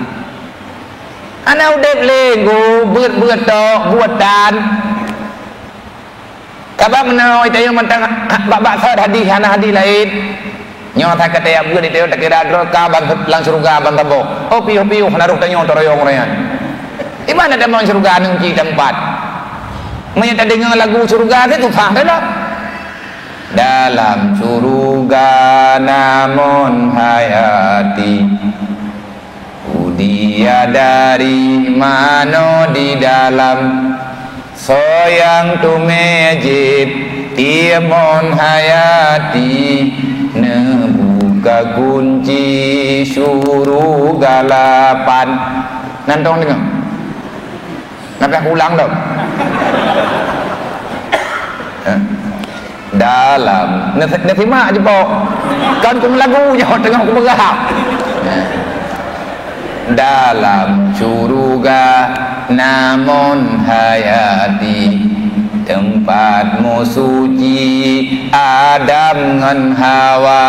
Hana udeb lé nggu beuet-beuet tok buatan. Sabab meunoe tanyoe mantong bak-bak sot hadih hana hadih laén. Nyoe that ka teuyak beuet tanyoe takira droe ka ban lam syeuruga ban saboh. Oh piôh-piôh na roh tanyoe teurayong-rayong. Iban na tamong syeuruga ngon ci teumpat. Meunyoe tadeungoe lagu syeuruga teuh susah teuh lom. Dalam syeuruga namon hayati. Udia dari mano di dalam soyang tumejit tiemon hayati neubuka kunci syuruga lapan. Nantong deungoe. Nabeh ulang dong. Eh. Dalam nasi- nasimak je pok. Kan ku lagu nyoe teungoh ku peugah. Dalam syuruga namon hayati tempat musuci Adam ngon Hawa.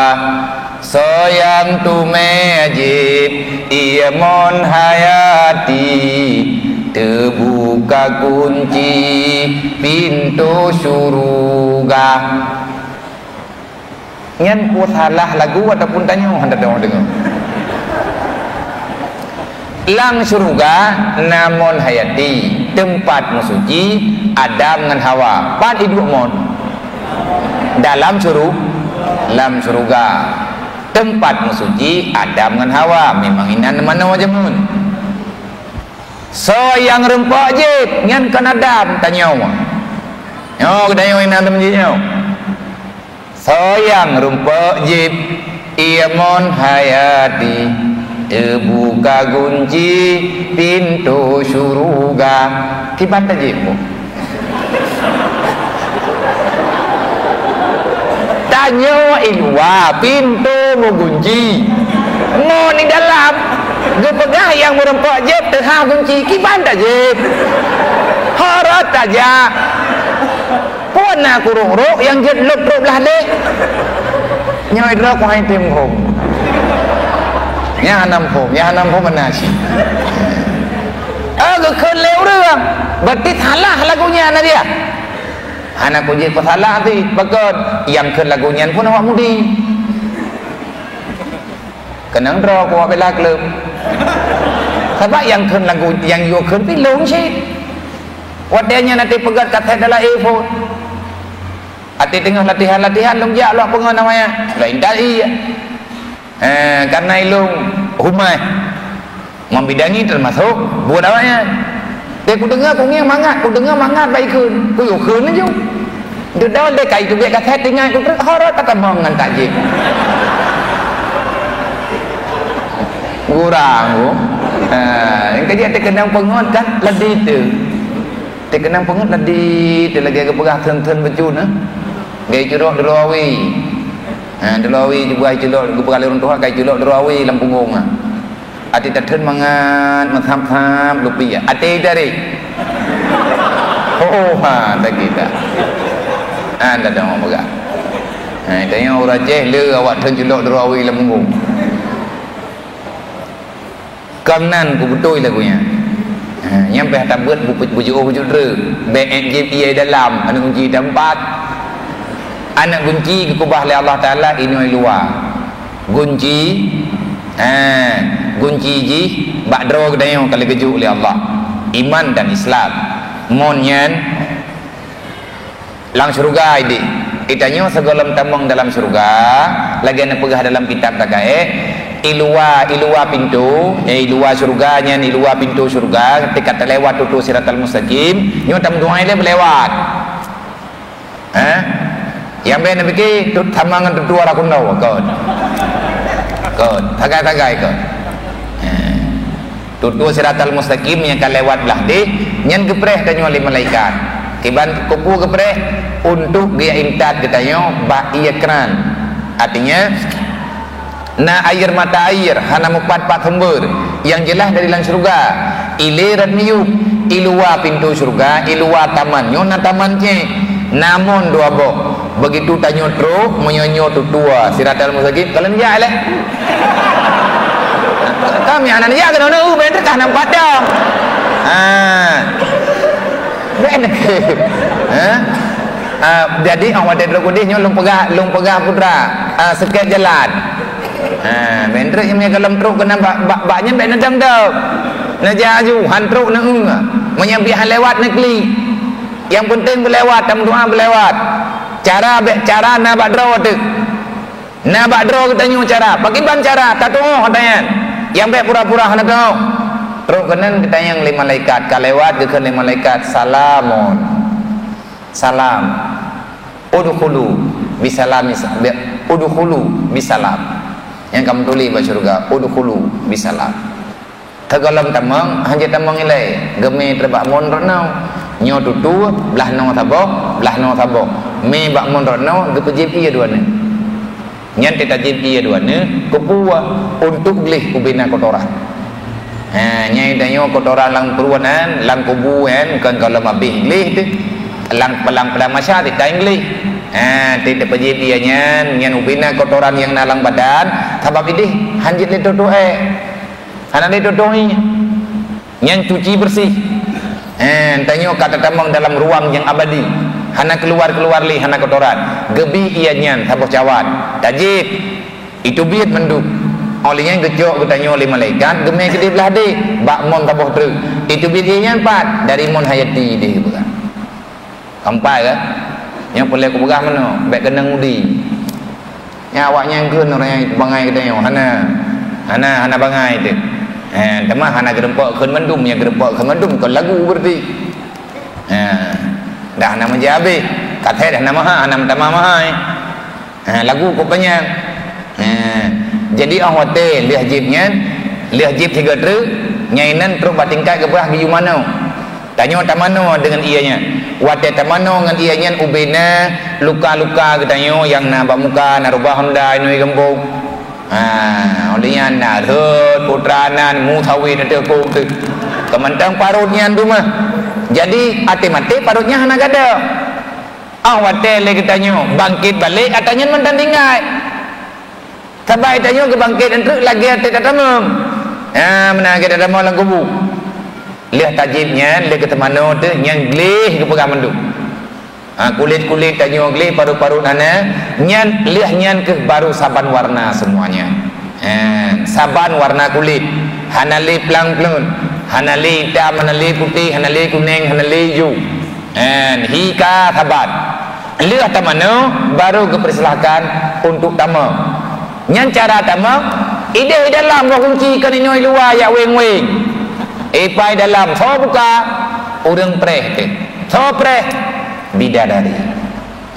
Soyang tumejit iemon hayati teubuka kunci pintoe syuruga. Nyan peue salah lagu ataupun tanyoe hana deungoe? Lam syuruga namon hayati tempat musuci Adam ngon Hawa. Pat iduek mon? Dalam syuru- lam syuruga. Tempat meusuci Adam ngon Hawa memang inan manoe jameun. Soe nyang rumpok jieb nyan kon Adam tanyoe. Nyoe geutanyoe inan teumeujieb nyoe. Soe nyang rumpok jieb iemon hayati teubuka gunci pintoe syuruga. Kiban tajieb? Tanyoe i luwa pintoe meugunci. Ngon i dalam geupeugah nyang meurumpok jieb teuhah gunci kiban tajieb. Horot tajak. Peue na kurok-rok nyang jeuet lop trok blah deh. Nyoe droe ku hai tem hom. Nyang hana phom, nyang hana phom mana sih. Ah, geukheun lé ureuëng. Berarti salah lagu nyan na dia. Hana kuji peusalah ti, pakon nyang kheun lagu nyan pun awak mudi. Keunong droe ku awak bela kleueb. Sabab nyang kheun lagu nyang yue kheun pi lôn cit. Watée nyan até peugét kaset dalam iPhone. Até teungoh latihan-latihan lôn jak lok peungon awaknyan. Lain dari. Eh, karena ilong humai. Membidangi termasuk buat awaknya. Deh kudeungoe kungieng mangat, kudeungoe mangat baikheun, kuyue kheun laju. Dudoe deh kai teubiet ka that tinggai kutreuk horot tatamong ngon takjim. Gurang ku. Ha, nyang kajak teukeunong peungot kan ladi teuh. Teukeunong peungot ladi teuh lagèe geupeugah thon-thon bacut na. Gai curok droe awi. Ha, droe awi cuba curok geupeugah lé ureueng tuha gai curok droe awi lam punggong ha. Até tathon mangat, meuthap-thap lupi ya. Até tarék. Oh, ha, tak kita. Ha, tak ada orang pegang. Ha, tanya orang Aceh le awak thon culok droe awi lam punggong. Kon nan ku beutôi lagu nyan. Ha, nyang payah tabeuet bu-, bu-, bujoe-bujoe dre. Bèk ék jieb ié dalam, aneuk gunci tampat. Aneuk gunci geukubah lé Allah Taala inoe luwa. Gunci, ha, gunci jih bak droe geutanyoe ka lheueh geujok lé Allah. Iman dan Islam. Mon nyan lam syeuruga idéh. Geutanyoe sigohlom tamong dalam syeuruga, lagèe neupeugah dalam kitab takaék, i luwa, i luwa pintoe, eh, i luwa syeuruga nyan, i luwa pintoe syeuruga, teuka talewat tutoe Siratal Mustaqim, nyoe tameudoá ilèe beulewat. Ha? Nyang bèk neupike, tu sama ngon tutoe Rakundo, kon. Kon, sagai-sagai kon. Ha. Tutoe Siratal Mustaqim nyang ka lewat blah deh, nyan geupreh tanyoe lé malaikat. Kiban keupeue geupreh? Untuk geuintat geutanyoe bak ié kran. Artinya, na air mata air hana mupat pat sumber, nyang jeulaih dari lam syeuruga. Ilé rot miyueb, i luwa pintoe syeuruga, i luwa taman. Nyoe na taman cit. Na mon dua boh. Begitu tanyoe trok, meunyoe nyoe tutoe Siratal Mustaqim, kalon jak lé. Kami hana jak keunoe, bèk teuka nampak dah. Ha. Bèk. Ha? Ah, jadi, ah, watèe trok udeh nyoe lôn peugah, lôn peugah putra, ah, sikét jalan. Ha, bèk trok nyang gohlom trok keunan bak, bak, bak nyan bèk neudong-dong. Neujak aju, han trok neueu. Meunyoe pih han lewat neuklik. Nyang peunteng beulewat, tameudoá beulewat. Cara bèk, cara na bak droe teuh. Na bak droe geutanyoe cara. Pakriban cara? Tatu'oh ata nyan. Nyang bèk pura-pura hana tatu'oh. Trok keunan geutanyong lé malaikat, ka lewat geukheun lé malaikat, "Salamun." Salam. "Udkhulu bisalami sa-, bi-, udkhulu bisalam." Nyang ka meutuléh bak syeuruga, "Udkhulu bisalam." Teugohlom tamong, hanjeuet tamong ilèe. Geumé teubak mon rot noe. Nyoe tutoe, blah noe saboh, blah noe saboh. Mé bak mon rot noe, geupeujieb ié dua neuk. Nyan teuka jieb ié dua neuk, keupeue? Untuk gleh ubé na kotoran. Ha, nyan tanyoe kotoran lam peurunoe, lam kubu nyan, kon gohlom abéh gleh teuh. Lam, lam padang mahsyar teuka gleh. Ha, teuka peujieb ié nyan, nyan ubé na kotoran nyang na lam badan, sabab idéh hanjeuet lé tutoe. Hana lé tutoe. Nyan cuci bersih. Eh, tanyoe ka tatamong dalam ruang nyang abadi. Hana keuluar-keuluar lé, hana kotoran. Geubi ié nyan saboh cawan. Tajieb. Iteubiet mandum. Óh lheueh nyan geucok geutanyoe lé malaikat, geumé keudéh blah deh. Bak mon saboh treuk. Iteubiet ié nyan pat. Dari mon hayati deh geupeugah. Kampai ka? Nyang peureulèe kupeugah meunoe, bèk keunong udi. Nyan awaknyan kheun ureueng nyang bangai geutanyoe, hana. Hana, hana bangai teuh. Eh, teuma hana geurumpok kheun mandum, nyang geurumpok kheun mandum kon lagu berarti. Eh, dah hana meujeuet abéh. Kaset hana maha, hana meutamah maha, eh. Ha, lagu kok panyang. Ha, jadi óh watèe lheueh jieb nyan, lheueh jieb sigoe treuk, nyan inan trok bak tingkat geupeugah geuyue manoe. Tanyoe tamanoe deungon ié nyan. Watèe tamanoe ngon ié nyan ubé na luka-luka geutanyoe nyang na bak muka, na rubah honda inoe gampông. Ha, óh lheueh nyan na rhot putra nan mu sawét ateueh kong teuh. Keumantong parot nyan teuma. Jadi até maté parot nyan hana gadôh. Óh watèe lé geutanyoe bangkét balek, ata nyan mantong tinggai. Sabab geutanyoe geubangkét treuk lagèe até tatamong. Ha, meunan lagèe tatamong lam kubu. Lheueh tajieb nyan, lheueh geuteumanoe teuh, nyan gleh geupeugah mandum. Ha, kulét-kulét tanyoe gleh, parot-parot hana, nyan lheueh nyan keuh baru saban warna semuanya. Ha, saban warna kulét, hana lé plang-pleun, hana lé itam, hana lé putéh, hana lé kunéng, hana lé ijo. Nyan, hi ka saban. Lheueh tamanoe, baru geupeusilahkan untuk tamong. Nyan cara tamong, idéh dalam boh gunci kon inoe luwa jak weng-weng. Ipai dalam, soe buka? Ureuëng preh teuh. Soe preh? Bidadari.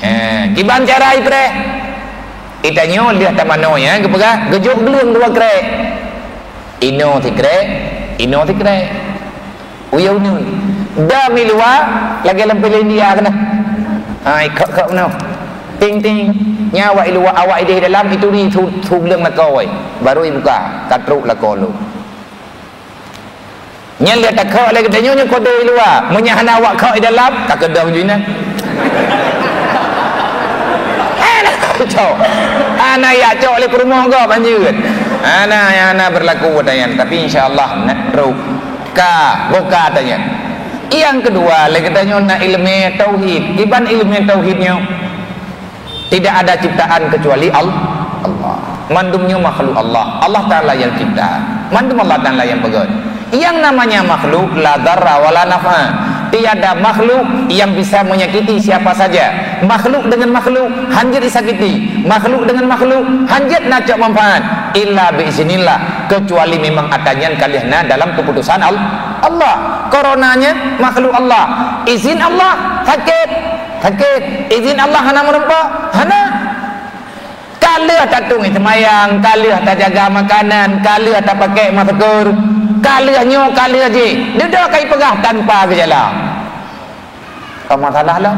Ha, kiban cara ipreh? Itanyoe lheueh tamanoe, ya, geupeugah, geujok gleueng dua krek. Inoe sikrek, inoe sikrek. Uyeu uneun. Dam i luwa lagée lam filem India keunoe. Ha, ikok-kok meunoe. Ting, ting. Nyan awak i luwa, awak ideh dalam, ituri su, su gleueng lakoe. Baru ibuka, ka trok lakoe lom. Nyan lé takok lé geutanyoe nyoe kode i luwa. Meunyo hana awak kok i dalam, ka keudong ju inan. Hana cok. Hana yak cok lé peurumoh gob anjeut. Hana, hana berlaku buat nyan. Tapi insya Allah nak trok. Ka, boh ka ata nyan. Yang kedua, lé geutanyoe na ileumé tauhid. Kiban ileumé tauhid nyoe? Tidak ada ciptaan kecuali Al-, Allah. Mandum nyoe makhluk Allah. Allah Taala yang cipta. Mandum Allah Taala yang peugét. Yang namanya makhluk la darra wa la naf'a. Tiada makhluk yang bisa menyakiti siapa saja. Makhluk dengan makhluk hanjeuet disakiti. Makhluk dengan makhluk hanjeuet na cok manfaat. Illa bi iznillah. Kecuali memang ata nyan ka lheueh na dalam keputusan Al-, Allah. Corona nyan makhluk Allah. Izin Allah sakit. Sakét, izin Allah hana meureumpok? Hana. Ka lheueh tatueng seumayang, ka lheueh tajaga makanan, ka lheueh tapakék masker, ka lheueh nyoe, ka lheueh jih. Dudoe ka ipeugah tanpa gejala. Ka masalah lah.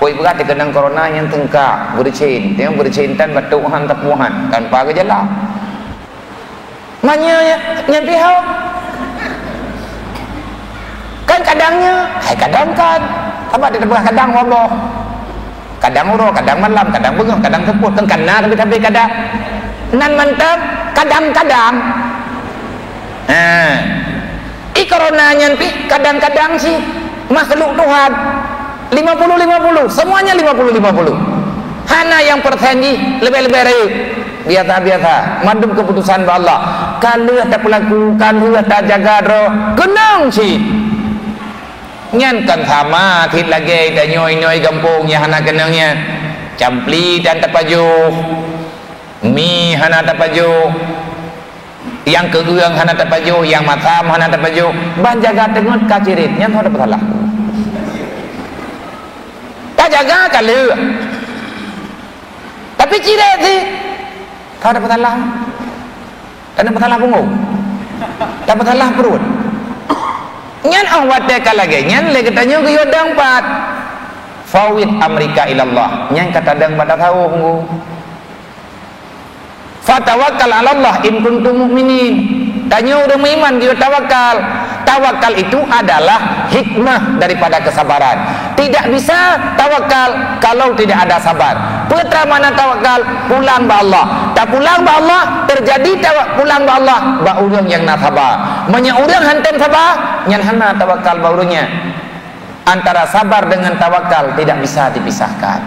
Pue ipeugah teukeunong corona nyang teungka, beureucen. Teuh beureucen tan batuk han, teupue han, tanpa gejala. Meunyoe nyan pih ho. Kan kadang nyoe, hai kadang kan. Sabab di teumpat kadang waboh. Kadang uroe, kadang malam, kadang beungoh, kadang seupôt. Kan kana tapi-tapi kadang. Nan mantong kadang-kadang. Ha. I corona nyan pih kadang-kadang sih makhluk Tuhan. Lima puluh lima puluh, semuanya lima puluh lima puluh. Hana nyang persen jih lebih-lebih rayeuk. Biasa-biasa, mandum keputusan bak Allah. Ka lheueh tapeulaku, ka lheueh tajaga droe, keunong cit. Nyan kan sama cit lagée tanyoe inoe gampông nyang hana keunong nyan. Campli tan tapajoh, mi hana tapajoh, nyang keueueng hana tapajoh, nyang masam hana tapajoh, ban jaga teungeut ka cirét, nyan hana peusalah. Tajaga ka lheueh. Tapi cirét sih, ka ada peusalah. Ka ada peusalah punggong. Ka peusalah pruet. Nyan 'oh watée ka lagée nyan lé geutanyoe geuyue dong pat. Fawwid amrika ilallah. Nyan ka tadong bak tasawuf punggong. Fatawakkal 'alallah in kuntum mu'minin. Tanyoe ureuëng meuiman geuyue tawakal. Tawakal itu adalah hikmah daripada kesabaran. Tidak bisa tawakal kalau tidak ada sabar. Peue teuma makna tawakal? Pulang bak Allah. Tapulang bak Allah, terjadi tawa-, pulang bak Allah, bak ureuëng nyang na saba. Meunyoe ureuëng hántom saba, nyan hana tawakal bak ureuëng nyan. Antara sabar dengan tawakal tidak bisa dipisahkan.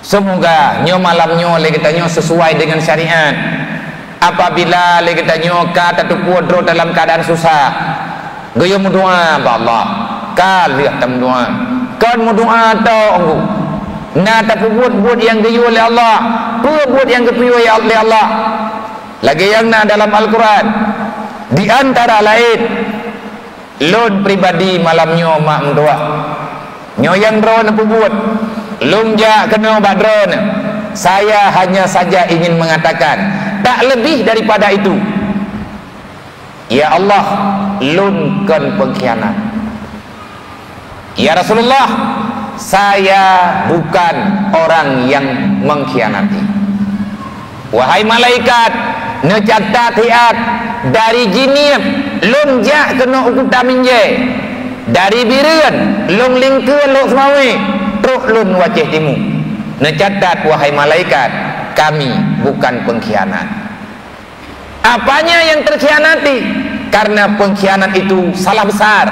Seumoga nyoe malam nyoe lé geutanyoe sisuai deungon syariat. Apabila lé geutanyoe ka tateupeue droe dalam keuadaan susah, geuyue meudoá bak Allah. Ka lheueh tameudoá. Kon meudoá tok, na tapeubuet buet nyang geuyue lé Allah. Peue buet nyang geupiôh lé Allah? Lagée nyang na dalam Al-Quran, di antara laén, Lôn pribadi malam nyoe mak meudoá. Nyoe nyang droeneuh peubuet. Lôn jak keunoe bak droeneuh. Saya hanya saja ingin mengatakan, tak lebih daripada itu. Ya Allah, lôn kon pengkhianat. Ya Rasulullah, saya bukan orang yang mengkhianati. Wahai malaikat, neucatat siat dari Jeunieb lôn jak keunoe u Kuta Meunjée, dari Bireuen lôn lingkeue Lhokseumawe trok lôn u Aceh Timu. Neucatat, wahai malaikat, kami bukan pengkhianat. Apanya yang terkhianati? Karena pengkhianat itu salah besar.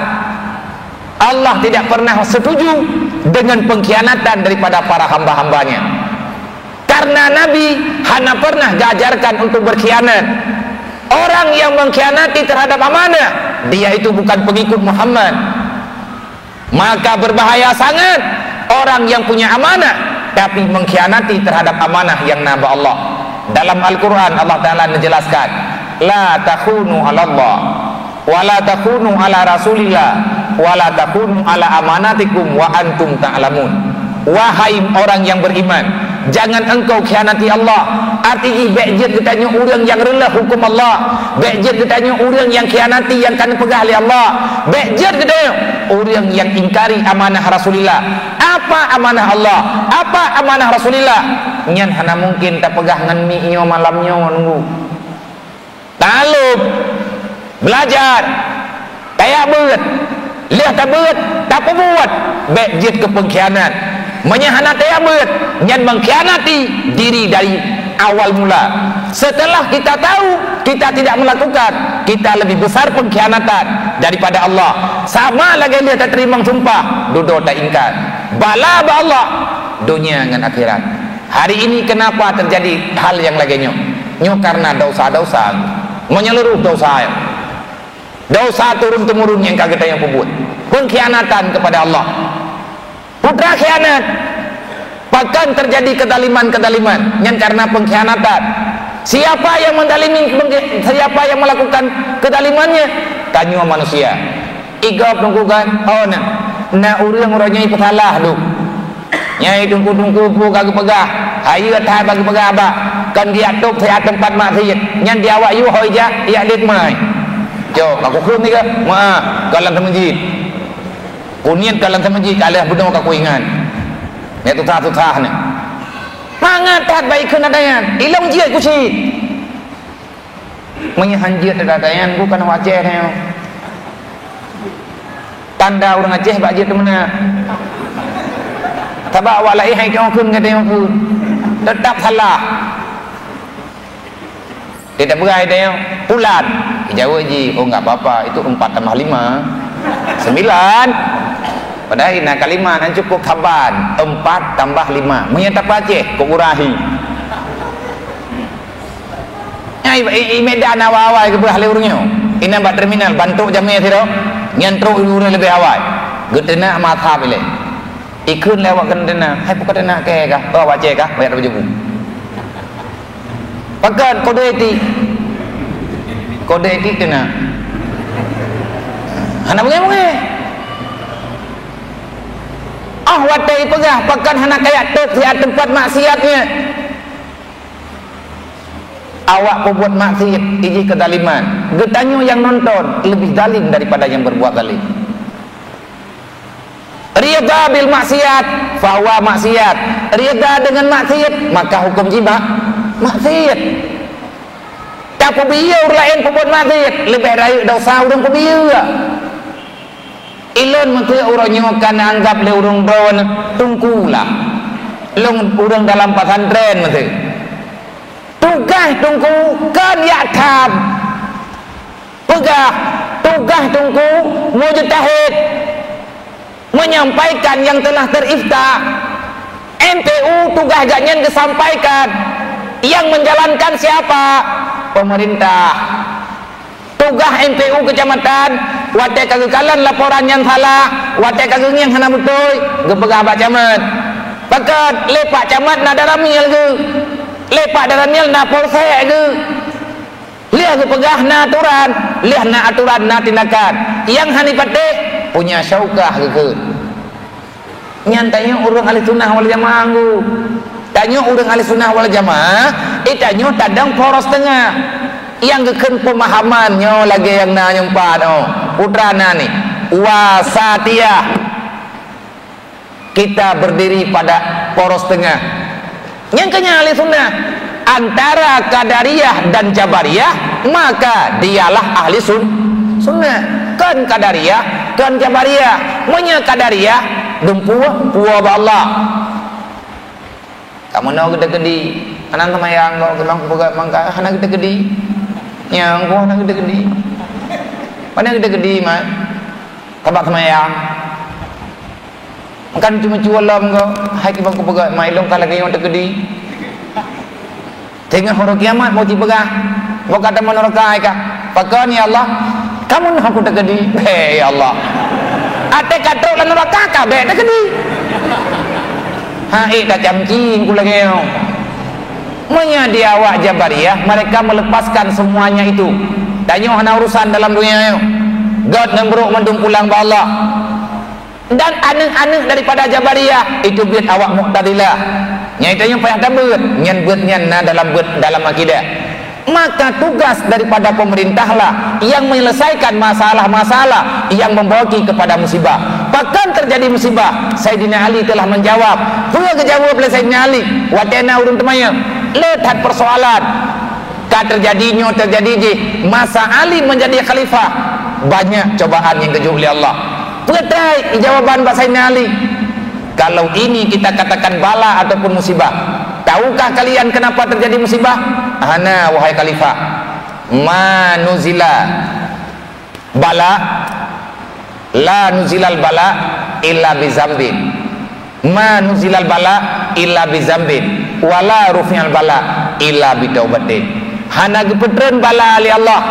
Allah tidak pernah setuju dengan pengkhianatan daripada para hamba-hamba-Nya. Karena Nabi hana pernah diajarkan untuk berkhianat. Orang yang mengkhianati terhadap amanah, dia itu bukan pengikut Muhammad. Maka berbahaya sangat orang yang punya amanah tapi mengkhianati terhadap amanah yang na bak Allah. Dalam Al-Quran Allah Taala menjelaskan, "La takhunu 'alallah." "Wala takhunu ala Rasulillah, wala takhunu ala amanatikum wa antum ta'lamun." Wahai orang yang beriman, jangan engkau khianati Allah. Arti jih, bék jeuet geutanyoe ureuëng nyang reuleuh huköm Allah. Bék jeuet geutanyoe ureuëng nyang khianati nyang ka neupeugah lé Allah. Bék jeuet geutanyoe ureuëng nyang ingkari amanah Rasulillah. Apa amanah Allah? Apa amanah Rasulillah? Nyan hana mungkin tapeugah ngon mié nyoe malam nyoe nunggu. Talom, belajar, tajak beuet, lheueh tabeuet, tapeubuet, bék jeuet keu peungkhianat. Meunyoe hana tajak beuet, nyan mengkhianati diri dari awal mula. Setelah kita tahu, kita tidak melakukan, kita lebih besar pengkhianatan daripada Allah. Sama lagée lheueh tateurimong sumpah, dudoe taingkar. Bala bak Allah, donya ngon akhirat. Hari ini kenapa terjadi hal nyang lagée nyoe? Nyoe karena dosa-dosa, menyeluruh dosa. Dosa turun-temurun nyang ka geutanyoe peubuet. Pengkhianatan kepada Allah. Putra khianat. Pakon terjadi kezaliman-kezaliman? Nyan karena pengkhianatan. Siapa yang menzalimi, siapa yang melakukan kezalimannya? Tanyoe manusia. Igop teungku kan? Oh, na. Na ureuëng uroe nyoe peusalah duek. Nyai teungku-teungku peue ka geupeugah, hayeue that ka geupeugah bak, kon geujak tôb siat teumpat maksiet. Nyan di awak yue hôi jak, jak dit mai. Cok, ka kukheun tiga, ma, ka lam teumeujiet. Kuniet ka lam teumeujiet, ka lheueh bunoe ka kuingat. Nyan susah-susah ni. Mangat that baik kheun ada nyan. Ilong jeuet kucit. Meunyoe han jeuet teuka nyan, bukan awak Aceh nyoe. Tanda ureuëng Aceh bak jeuet teumeunak. Sabab awak laén hai teuka kheun, ka teuka kheun. Tetap salah. Dia tak berai dia, pulan. Dijawab ji, "Oh, enggak apa-apa, itu empat tambah lima, sembilan." Padahal ina kalimat yang cukup saban, empat tambah lima. Meunyoe tapa Aceh, kok urahi. Nyang i, i, i Medan awai-awai geupeugah lé ureuëng nyoe. Inan bak terminal, bantok jamé sidroe, nyan trok ureuëng leubeh awai. Geuteunak mazhab ilée. Ikheun lé awak keunan teunak, "Hai peue ka teunak kée kah? Oh, awak Aceh kah? Banyak tapeujeubu." Pakon kode etik? Kode etik teunak. Hana beungéh-beungéh. Ah, watée ipeugah, pakon hana kajak tôb siat teumpat maksiat nyan. Awak peubuet maksiat, iji kezaliman. Geutanyoe nyang nonton lebih zalim daripada nyang berbuat zalim. Ridha bil maksiat, fahuwa maksiat. Ridha dengan maksiat, maka hukum jih mak-, maksiat. Tapeubiyeu ureuëng laén peubuet maksiat, leubeh rayeuk desya ureuëng peubiyeu. Ilôn meuteuk uroe nyoe ka neuanggab lé ureuëng droe teungku lah. Lôn ureuëng dalam pesantren meuteuk. Tugaih teungku kon jak tham. Peugah, tugaih teungku mujtahid, menyampaikan yang telah terifta. M P U tugaih gobnyan geusampaikan. Yang menjalankan siapa? Pemerintah. Tugaih M P U kecamatan, watée ka geukalon laporan nyang salah, watée ka geungieng hana beutôi, geupeugah bak camat. Pakon, lé Pak Camat na daramil geuh. Lé Pak Daramil na polsek geuh. Lheueh geupeugah na aturan, lheueh na aturan na tindakan. Nyang hana patéh, punya syaukah geukheun. Nyan tanyoe ureuëng ahli sunnah wal jamaah nggu. Tanyoe ureuëng ahli sunnah wal jamaah, eh, tanyoe tadong poros teungoh. Nyang geukheun peumahaman nyoe lagée nyang na nyoe pat nyoe. Putra na ni. Wasatiyah. Kita berdiri pada poros tengah. Nyang keu nyan ahli sunnah. Antara Qadariyah dan Jabariyah, maka dialah ahli sun-, sunnah. Kon Qadariyah, kon Jabariyah. Meunyoe Qadariyah, dumpeue, peue bak Allah. Kamoe nyoe geuteukedi, hana seumayang kok, keulang peugah mangka hana geuteukedi. Nyang kok hana geuteukedi. Mana geuteukedi, mat? Sabab seumayang. Kan cuma cuba lom ko, hai kiban kupeugah, mai lôn ka lagée nyoe teukeudi. Teungoh uroe kiamat mau jipeugah, mau ka teuma nuraka hai ka. Pakon ya Allah? Kamoe nyoe ku teukeudi. He ya Allah. Até ka trok lam nuraka ka bék teukeudi. Ha, eh, tacamci ku lagée nyoe. Meunyoe di awak Jabariyah, mereka melepaskan semuanya itu. Tanyoe hana urusan dalam dunia nyoe. Gét ngon brok mandum pulang bak Allah. Dan aneuk-aneuk daripada Jabariyah, itu beuet awak Mu'tazilah. Nyang tanyoe payah tabeuet, nyan beuet nyan na dalam beuet, dalam akidah. Maka tugas daripada pemerintahlah yang menyelesaikan masalah-masalah yang membawa kepada musibah. Pakon terjadi musibah? Saidina Ali telah menjawab. Peue geujaweueb lé Saidina Ali? Watée na ureuëng teumanyong, le that persoalan. Ka terjadi nyoe, terjadi jih. Masa Ali menjadi khalifah, banyak cobaan nyang geujok lé Allah. Peue treuk jawaban bak Saidina Ali? Kalau ini kita katakan bala ataupun musibah, tahukah kalian kenapa terjadi musibah? Hana, wahai khalifah. Ma nuzila bala, la nuzilal bala illa bizambin. Ma nuzilal bala illa bizambin, wala rufi'al bala illa bitaubatin. Hana geupeutreun bala lé Allah,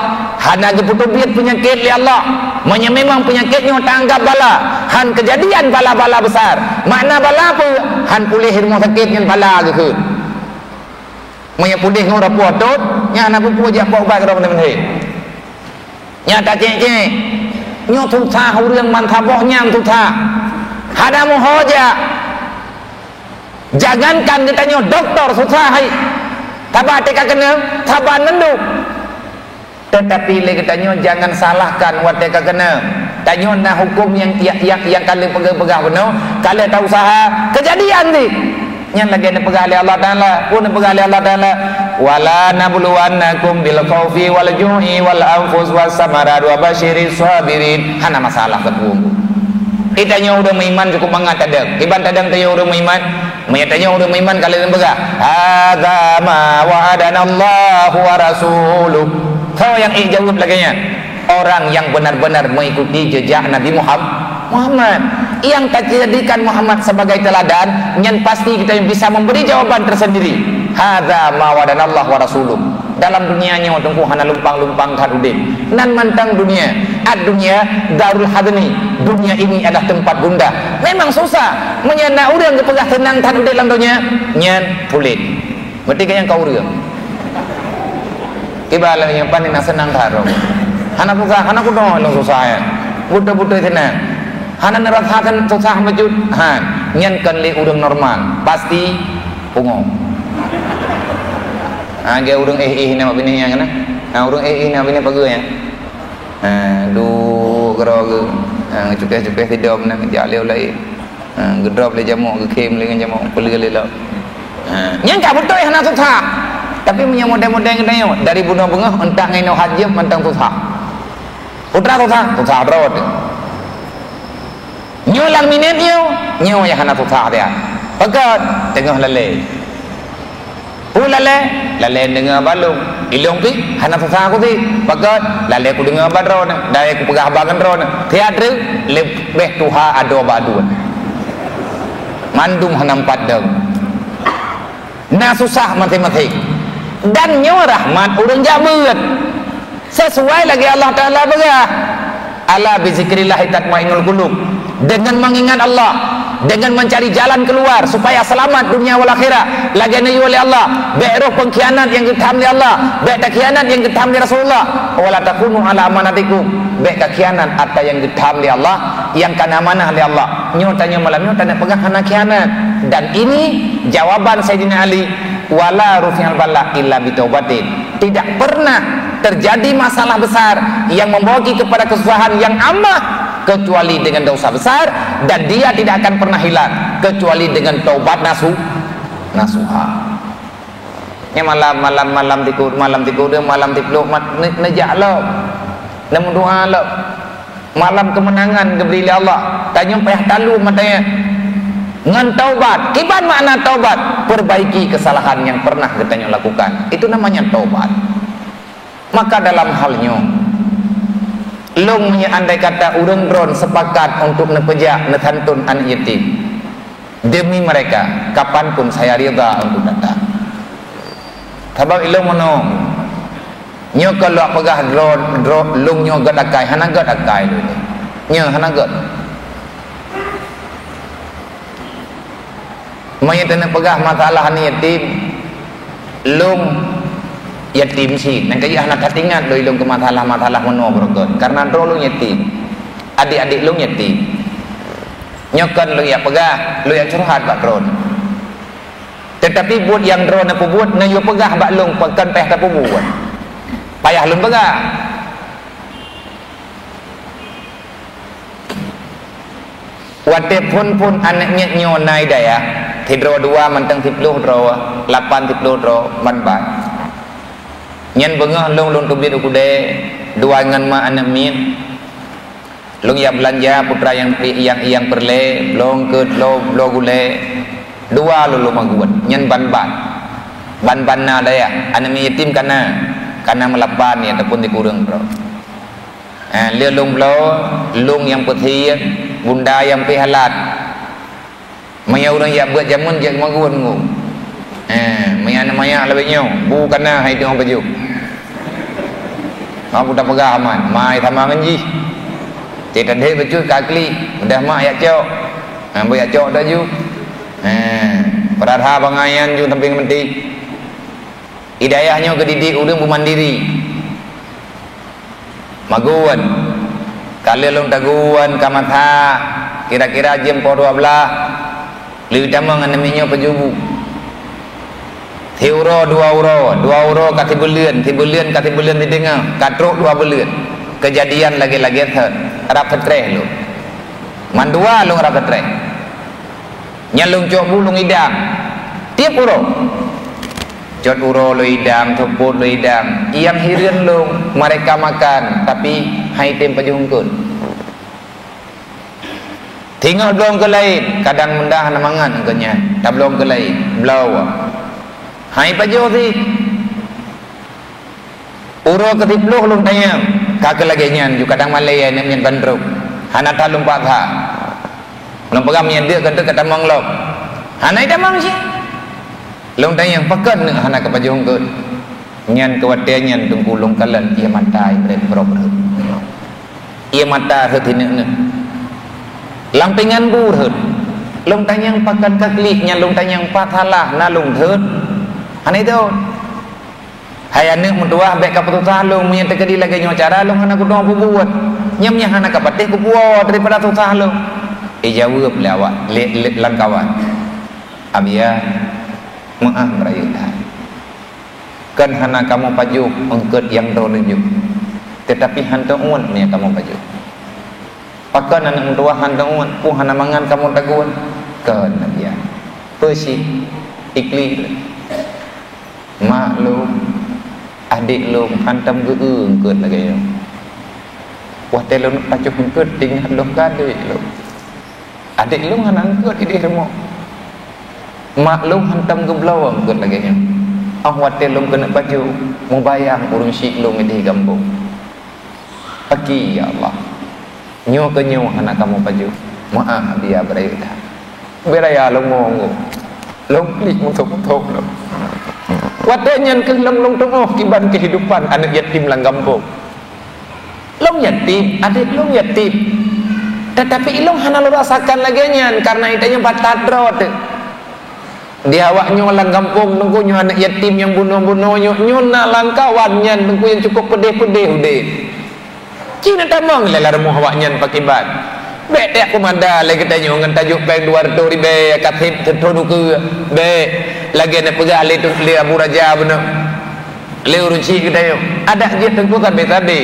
hana geupeuteubiet peunyakét lé Allah. Meunyoe memang peunyakét nyoe taanggab bala, han keujadian bala-bala besar. Makna bala peue? Han puléh rumoh sakét nyan bala geukheun. Meunyoe puléh ngon rapoh tot, nyan hana peue-peue jak bak ubat keudroe meunan. Nyang tacék-cék, nyoe susah ureuëng ban saboh nyang susah. Hana meuho jak. Jangankan geutanyoe doktor susah hai. Saba teuka keuneuk, saba neunduk. Tetapi lé geutanyoe jangan salahkan watée ka keuneuk. Tanyoe na huköm nyang, nyang, nyang, nyang ka lheueh peugah-peugah bunoe, ka lheueh ta-usaha, keujadian jih. Nyan lagée neupeugah lé Allah Taala. Peue neupeugah lé Allah Taala? "Wala nabluwannakum bil khaufi wal ju'i wal anfus was samarat wa basyiris sabirin." Hana masalah sapeue. Geutanyoe ureuëng meuiman cukup mangat tadong. Kiban tadong tanyoe ureuëng meuiman? Meunyoe tanyoe ureuëng meuiman ka lheueh neupeugah, "Hadza ma wa'adanallahu wa rasuluh." Soe nyang ék jaweueb lagée nyan? Orang yang benar-benar mengikuti jejak Nabi Muham-, Muhammad. Yang tajadikan Muhammad sebagai teladan, nyan pasti kita bisa memberi jawaban tersendiri. Hadza ma wa'adanallahu wa rasuluh. Dalam dunia nyoe teungku hana lumpang-lumpang that udeb. Nan mantong dunia, ad-dunya darul hazni. Dunia ini adalah tempat gundah. Memang susah. Meunyoe na ureuëng geupeugah seunang that udeb lam dunia, nyan puléh. Berarti keu nyang ka ureuëng. Kiban lagée nyan pane na seunang that droe. Hana susah, hana kudong lôn susah nyan. Beutôi-beutôi seunang. Hana neurasa susah meucut. Ha, nyan kon lé ureuëng normal. Pasti pungo. Ha, geu ureuëng éh-éh na mak binéh nyan keunan. Ha, ureuëng éh-éh na mak binéh pageue nyan. Ha, duek keudroe geuh. Ha, cukeh-cukeh sidom na jak lé ulée. Ha, geudrop lé jamok, geukhém lé ngon jamok, peuleueh lé lom. Ha, nyan ka beutôi hana susah. Tapi meunyoe model-model geutanyoe, dari bunoe beungoh, euntak ngon inoe hat jeuem mantong susah. Putra susah, susah droe teuh. Nyoe lam minét nyoe, nyoe nyang hana susah dia. Pakon, teungoh lalée. Peue lalée? Lalée deungoe haba lôn. Ilôn pih hana susah kusi. Pakon? Lalée kudeungoe haba droeneuh, lalée kupeugah haba ngon droeneuh. Siat treuk, leubeh tuha adoe bak aduen. Mandum hana meupat dong. Na susah maséng-maséng. Dan nyoe rahmat ureuëng jak beuet. Sesuai lagée Allah Taala peugah, "Ala bizikrillahi tatmainnul qulub." Dengan mengingat Allah, dengan mencari jalan keluar supaya selamat dunia wal akhirat, lagée neuyue lé Allah, bék roh pengkhianat nyang geutham lé Allah, bék takhianat nyang geutham lé Rasulullah, "Wala takunu ala amanatikum." Bék kakhianat ata nyang geutham lé Allah, nyang kana amanah lé Allah. Nyoe tanyoe malam nyoe taneuk peugah hana khianat. Dan ini jawaban Saidina Ali, "Wala rufi'al bala illa bitaubatin." Tidak pernah terjadi masalah besar yang membawa kita kepada kesusahan yang amah kecuali dengan dosa besar, dan dia tidak akan pernah hilang kecuali dengan taubat nasu-, nasuha. Nyan malam, malam, malam tiku, malam tiku dua, malam tiplôh, mat-, ne-, neujak lom. Neumeudoa lom. Malam kemenangan geubri lé Allah. Tanyoe payah talu mata nyan. Ngon taubat. Kiban makna taubat? Perbaiki kesalahan yang pernah geutanyoe lakukan. Itu namanya taubat. Maka dalam hal nyoe, lôn meunyoe andai kata ureuëng droen sepakat untuk neupeujak neusantun aneuk yatim, demi mereka, kapanpun saya rida untuk datang. Sabab ilôn meunyoe, nyoe kon lôn peugah droe, droe, lôn nyoe gét akai, hana gét akai lôn nyoe. Nyoe hana gét. Meunyoe taneuk peugah masalah aneuk yatim, lôn Yatim sit, nyang keuh hana that ingat lôn ilôn keu masalah-masalah meunoe beureukat, karena droe lôn yatim. Adik-adik lôn yatim. Nyoe kon lôn jak peugah, lôn jak curhat bak droeneuh. Teutapi buet nyang droeneuh peubuet, na yue peugah bak lôn, pakon payah tapeubuet. Payah lôn peugah. Watée phon-phon aneuk miet nyoe na i dayah, sidroe dua mantong siploh droe, lapan siploh droe, ban-ban. Nyan beungoh lôn, lôn teubiet u keudè, dua ngon ma aneuk miet. Lôn jak beulanja putra nyang, nyang, nyang peureulée, bloe eungkot, bloe, bloe gulée. Dua lôn lôn maguen, nyan ban-ban. Ban-ban na dayah, aneuk miet yatim ka na, ka na meulapan nyan ataupun sikureueng droe. Eh, lheueh lôn bloe, lôn nyang peusiek, bunda nyang pih halat. Meunyoe ureuëng jak beuet jameun, jak maguen ngon. Eh, meunyoe aneuk manyak lagée nyoe, bu ka na hai teungoh pajoh. Ha, bu tapeugah aman, mai sama ngon jih. Cit tadhé bacut ka klik, mudah mak jak cok. Ha, bu jak cok dak ju. Eh, peurara bangai nyan ju sampéng meuti. I dayah nyoe geudidik ureuëng beumandiri. Maguen. Ka lheueh lôn taguen ka masa, kira-kira jeuem poh dua blaih, lheueh tamong aneuk miet nyoe pajoh bu. Siuroe dua uroe, dua uroe ka sibuleuen, sibuleuen ka sibuleuen siteungoh, ka trok dua buleuen. Keujadian lagée-lagée thon, rab seutreh lôn. Mandua lôn rab seutreh. Nyan lôn cok bu lôn idam. Tieb uroe. Cot uroe lôn idam, seupôt lôn idam. Nyang hireuen lôn, mereka makan, tapi han item pajoh eungkot. Teungoh bloe eungkot laén, kadang mudah hana mangat eungkot nyan. Tabloe eungkot laén, bloe. Han ipajoh sit. Uroe keusiploh lôn tanyong, ka keu lagée nyan ju kadang malée aneuk miet ban trok. Hana that lôn paksa. Lôn peugah meunyo deuk ka deuk ka tamong lom. Hana itamong cit. Lôn tanyong, pakon neuk hana kapajoh eungkot? Nyan keu watée nyan teungku lôn kalon ié mata ibrek brok rhot. Ié mata rhot ineuk-neuk. Lam pingan bu rhot. Lôn tanyong pakon ka klik nyan lôn tanyong pat salah na lôn rhot. Hana idong. Hai aneuk meutuwah, bék kapeususah lôn, meunyoe teukeudi lagée nyoe cara lôn hana kudoe peubuet. Nyan meunyoe hana kapatéh kupuwoe daripada susah lôn. Ijaweueb lé awak, lé, lé lam kawan. Abiya, meuáh beurayeuk that. Kon hana kamoe pajoh eungkot nyang droeneuh jok, teutapi hantom uet meunyoe kamoe pajoh. Pakon aneuk meutuwah hantom uet, peue hana mangat kamoe taguen? Kon abiya. Peue cit? Iklik. Mak lôn, adék lôn hantom geu-eu eungkot lagée nyoe. Watée lôn pajoh eungkot, teuingat lôn keu adék lôn. Adék lôn hana eungkot ideh rumoh. Mak lôn hantom geubloe eungkot lagée nyoe. Óh watée lôn keuneuk pajoh, mubayang ureuëng syik lôn ideh gampông. Paki, ya Allah. Nyoe keu nyoe hana kamoe pajoh. Meuáh, biya beuraya that. Beuraya lom ngon. Lom klik meuthok-meuthok lom. Watée nyan keuh lom lôn teungoh kiban keuhidupan aneuk yatim lam gampông. Lôn yatim, adék lôn yatim. Teutapi lôn hana lôn rasakan lagée nyan kareuna geutanyoe pat that droe teuh. Di awaknyoe lam gampông teungku nyoe aneuk yatim nyang bunoe-bunoe nyoe, nyoe na lam kawan nyan teungku nyang cukôp peudeh-peudeh udeb. Ci na tamong lé lam rumoh awaknyan pakiban. Bék tajak peumada lé geutanyoe ngon tajok péng dua reutôh ribée, ka seb teuthon ukeue. Bék, lagée na peugah lé, lé Abu Raja bunoe. Lé ureuëng syik geutanyoe, adak jeuet teungku sabe-sabe.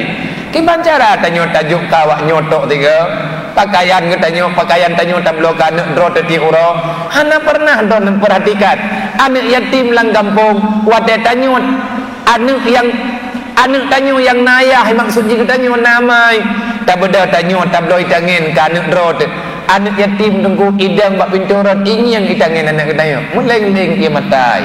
Kiban cara tanyoe tajok keu awaknyoe tok sigoe, pakaian geutanyoe, pakaian tanyoe tabloe keu aneuk droe teutiek uroe, hana peureunah droeneuh peurhatikan. Aneuk yatim lam gampông, watée tanyoe aneuk nyang, aneuk tanyoe nyang na ayah, maksud jih geutanyoe na amai. Tabeudôh tanyoe tabloe itangen keu aneuk droe teuh. Aneuk yatim teungku idong bak pintoe rot, ingieng itangen aneuk geutanyoe. Meuleng-leng ié mata.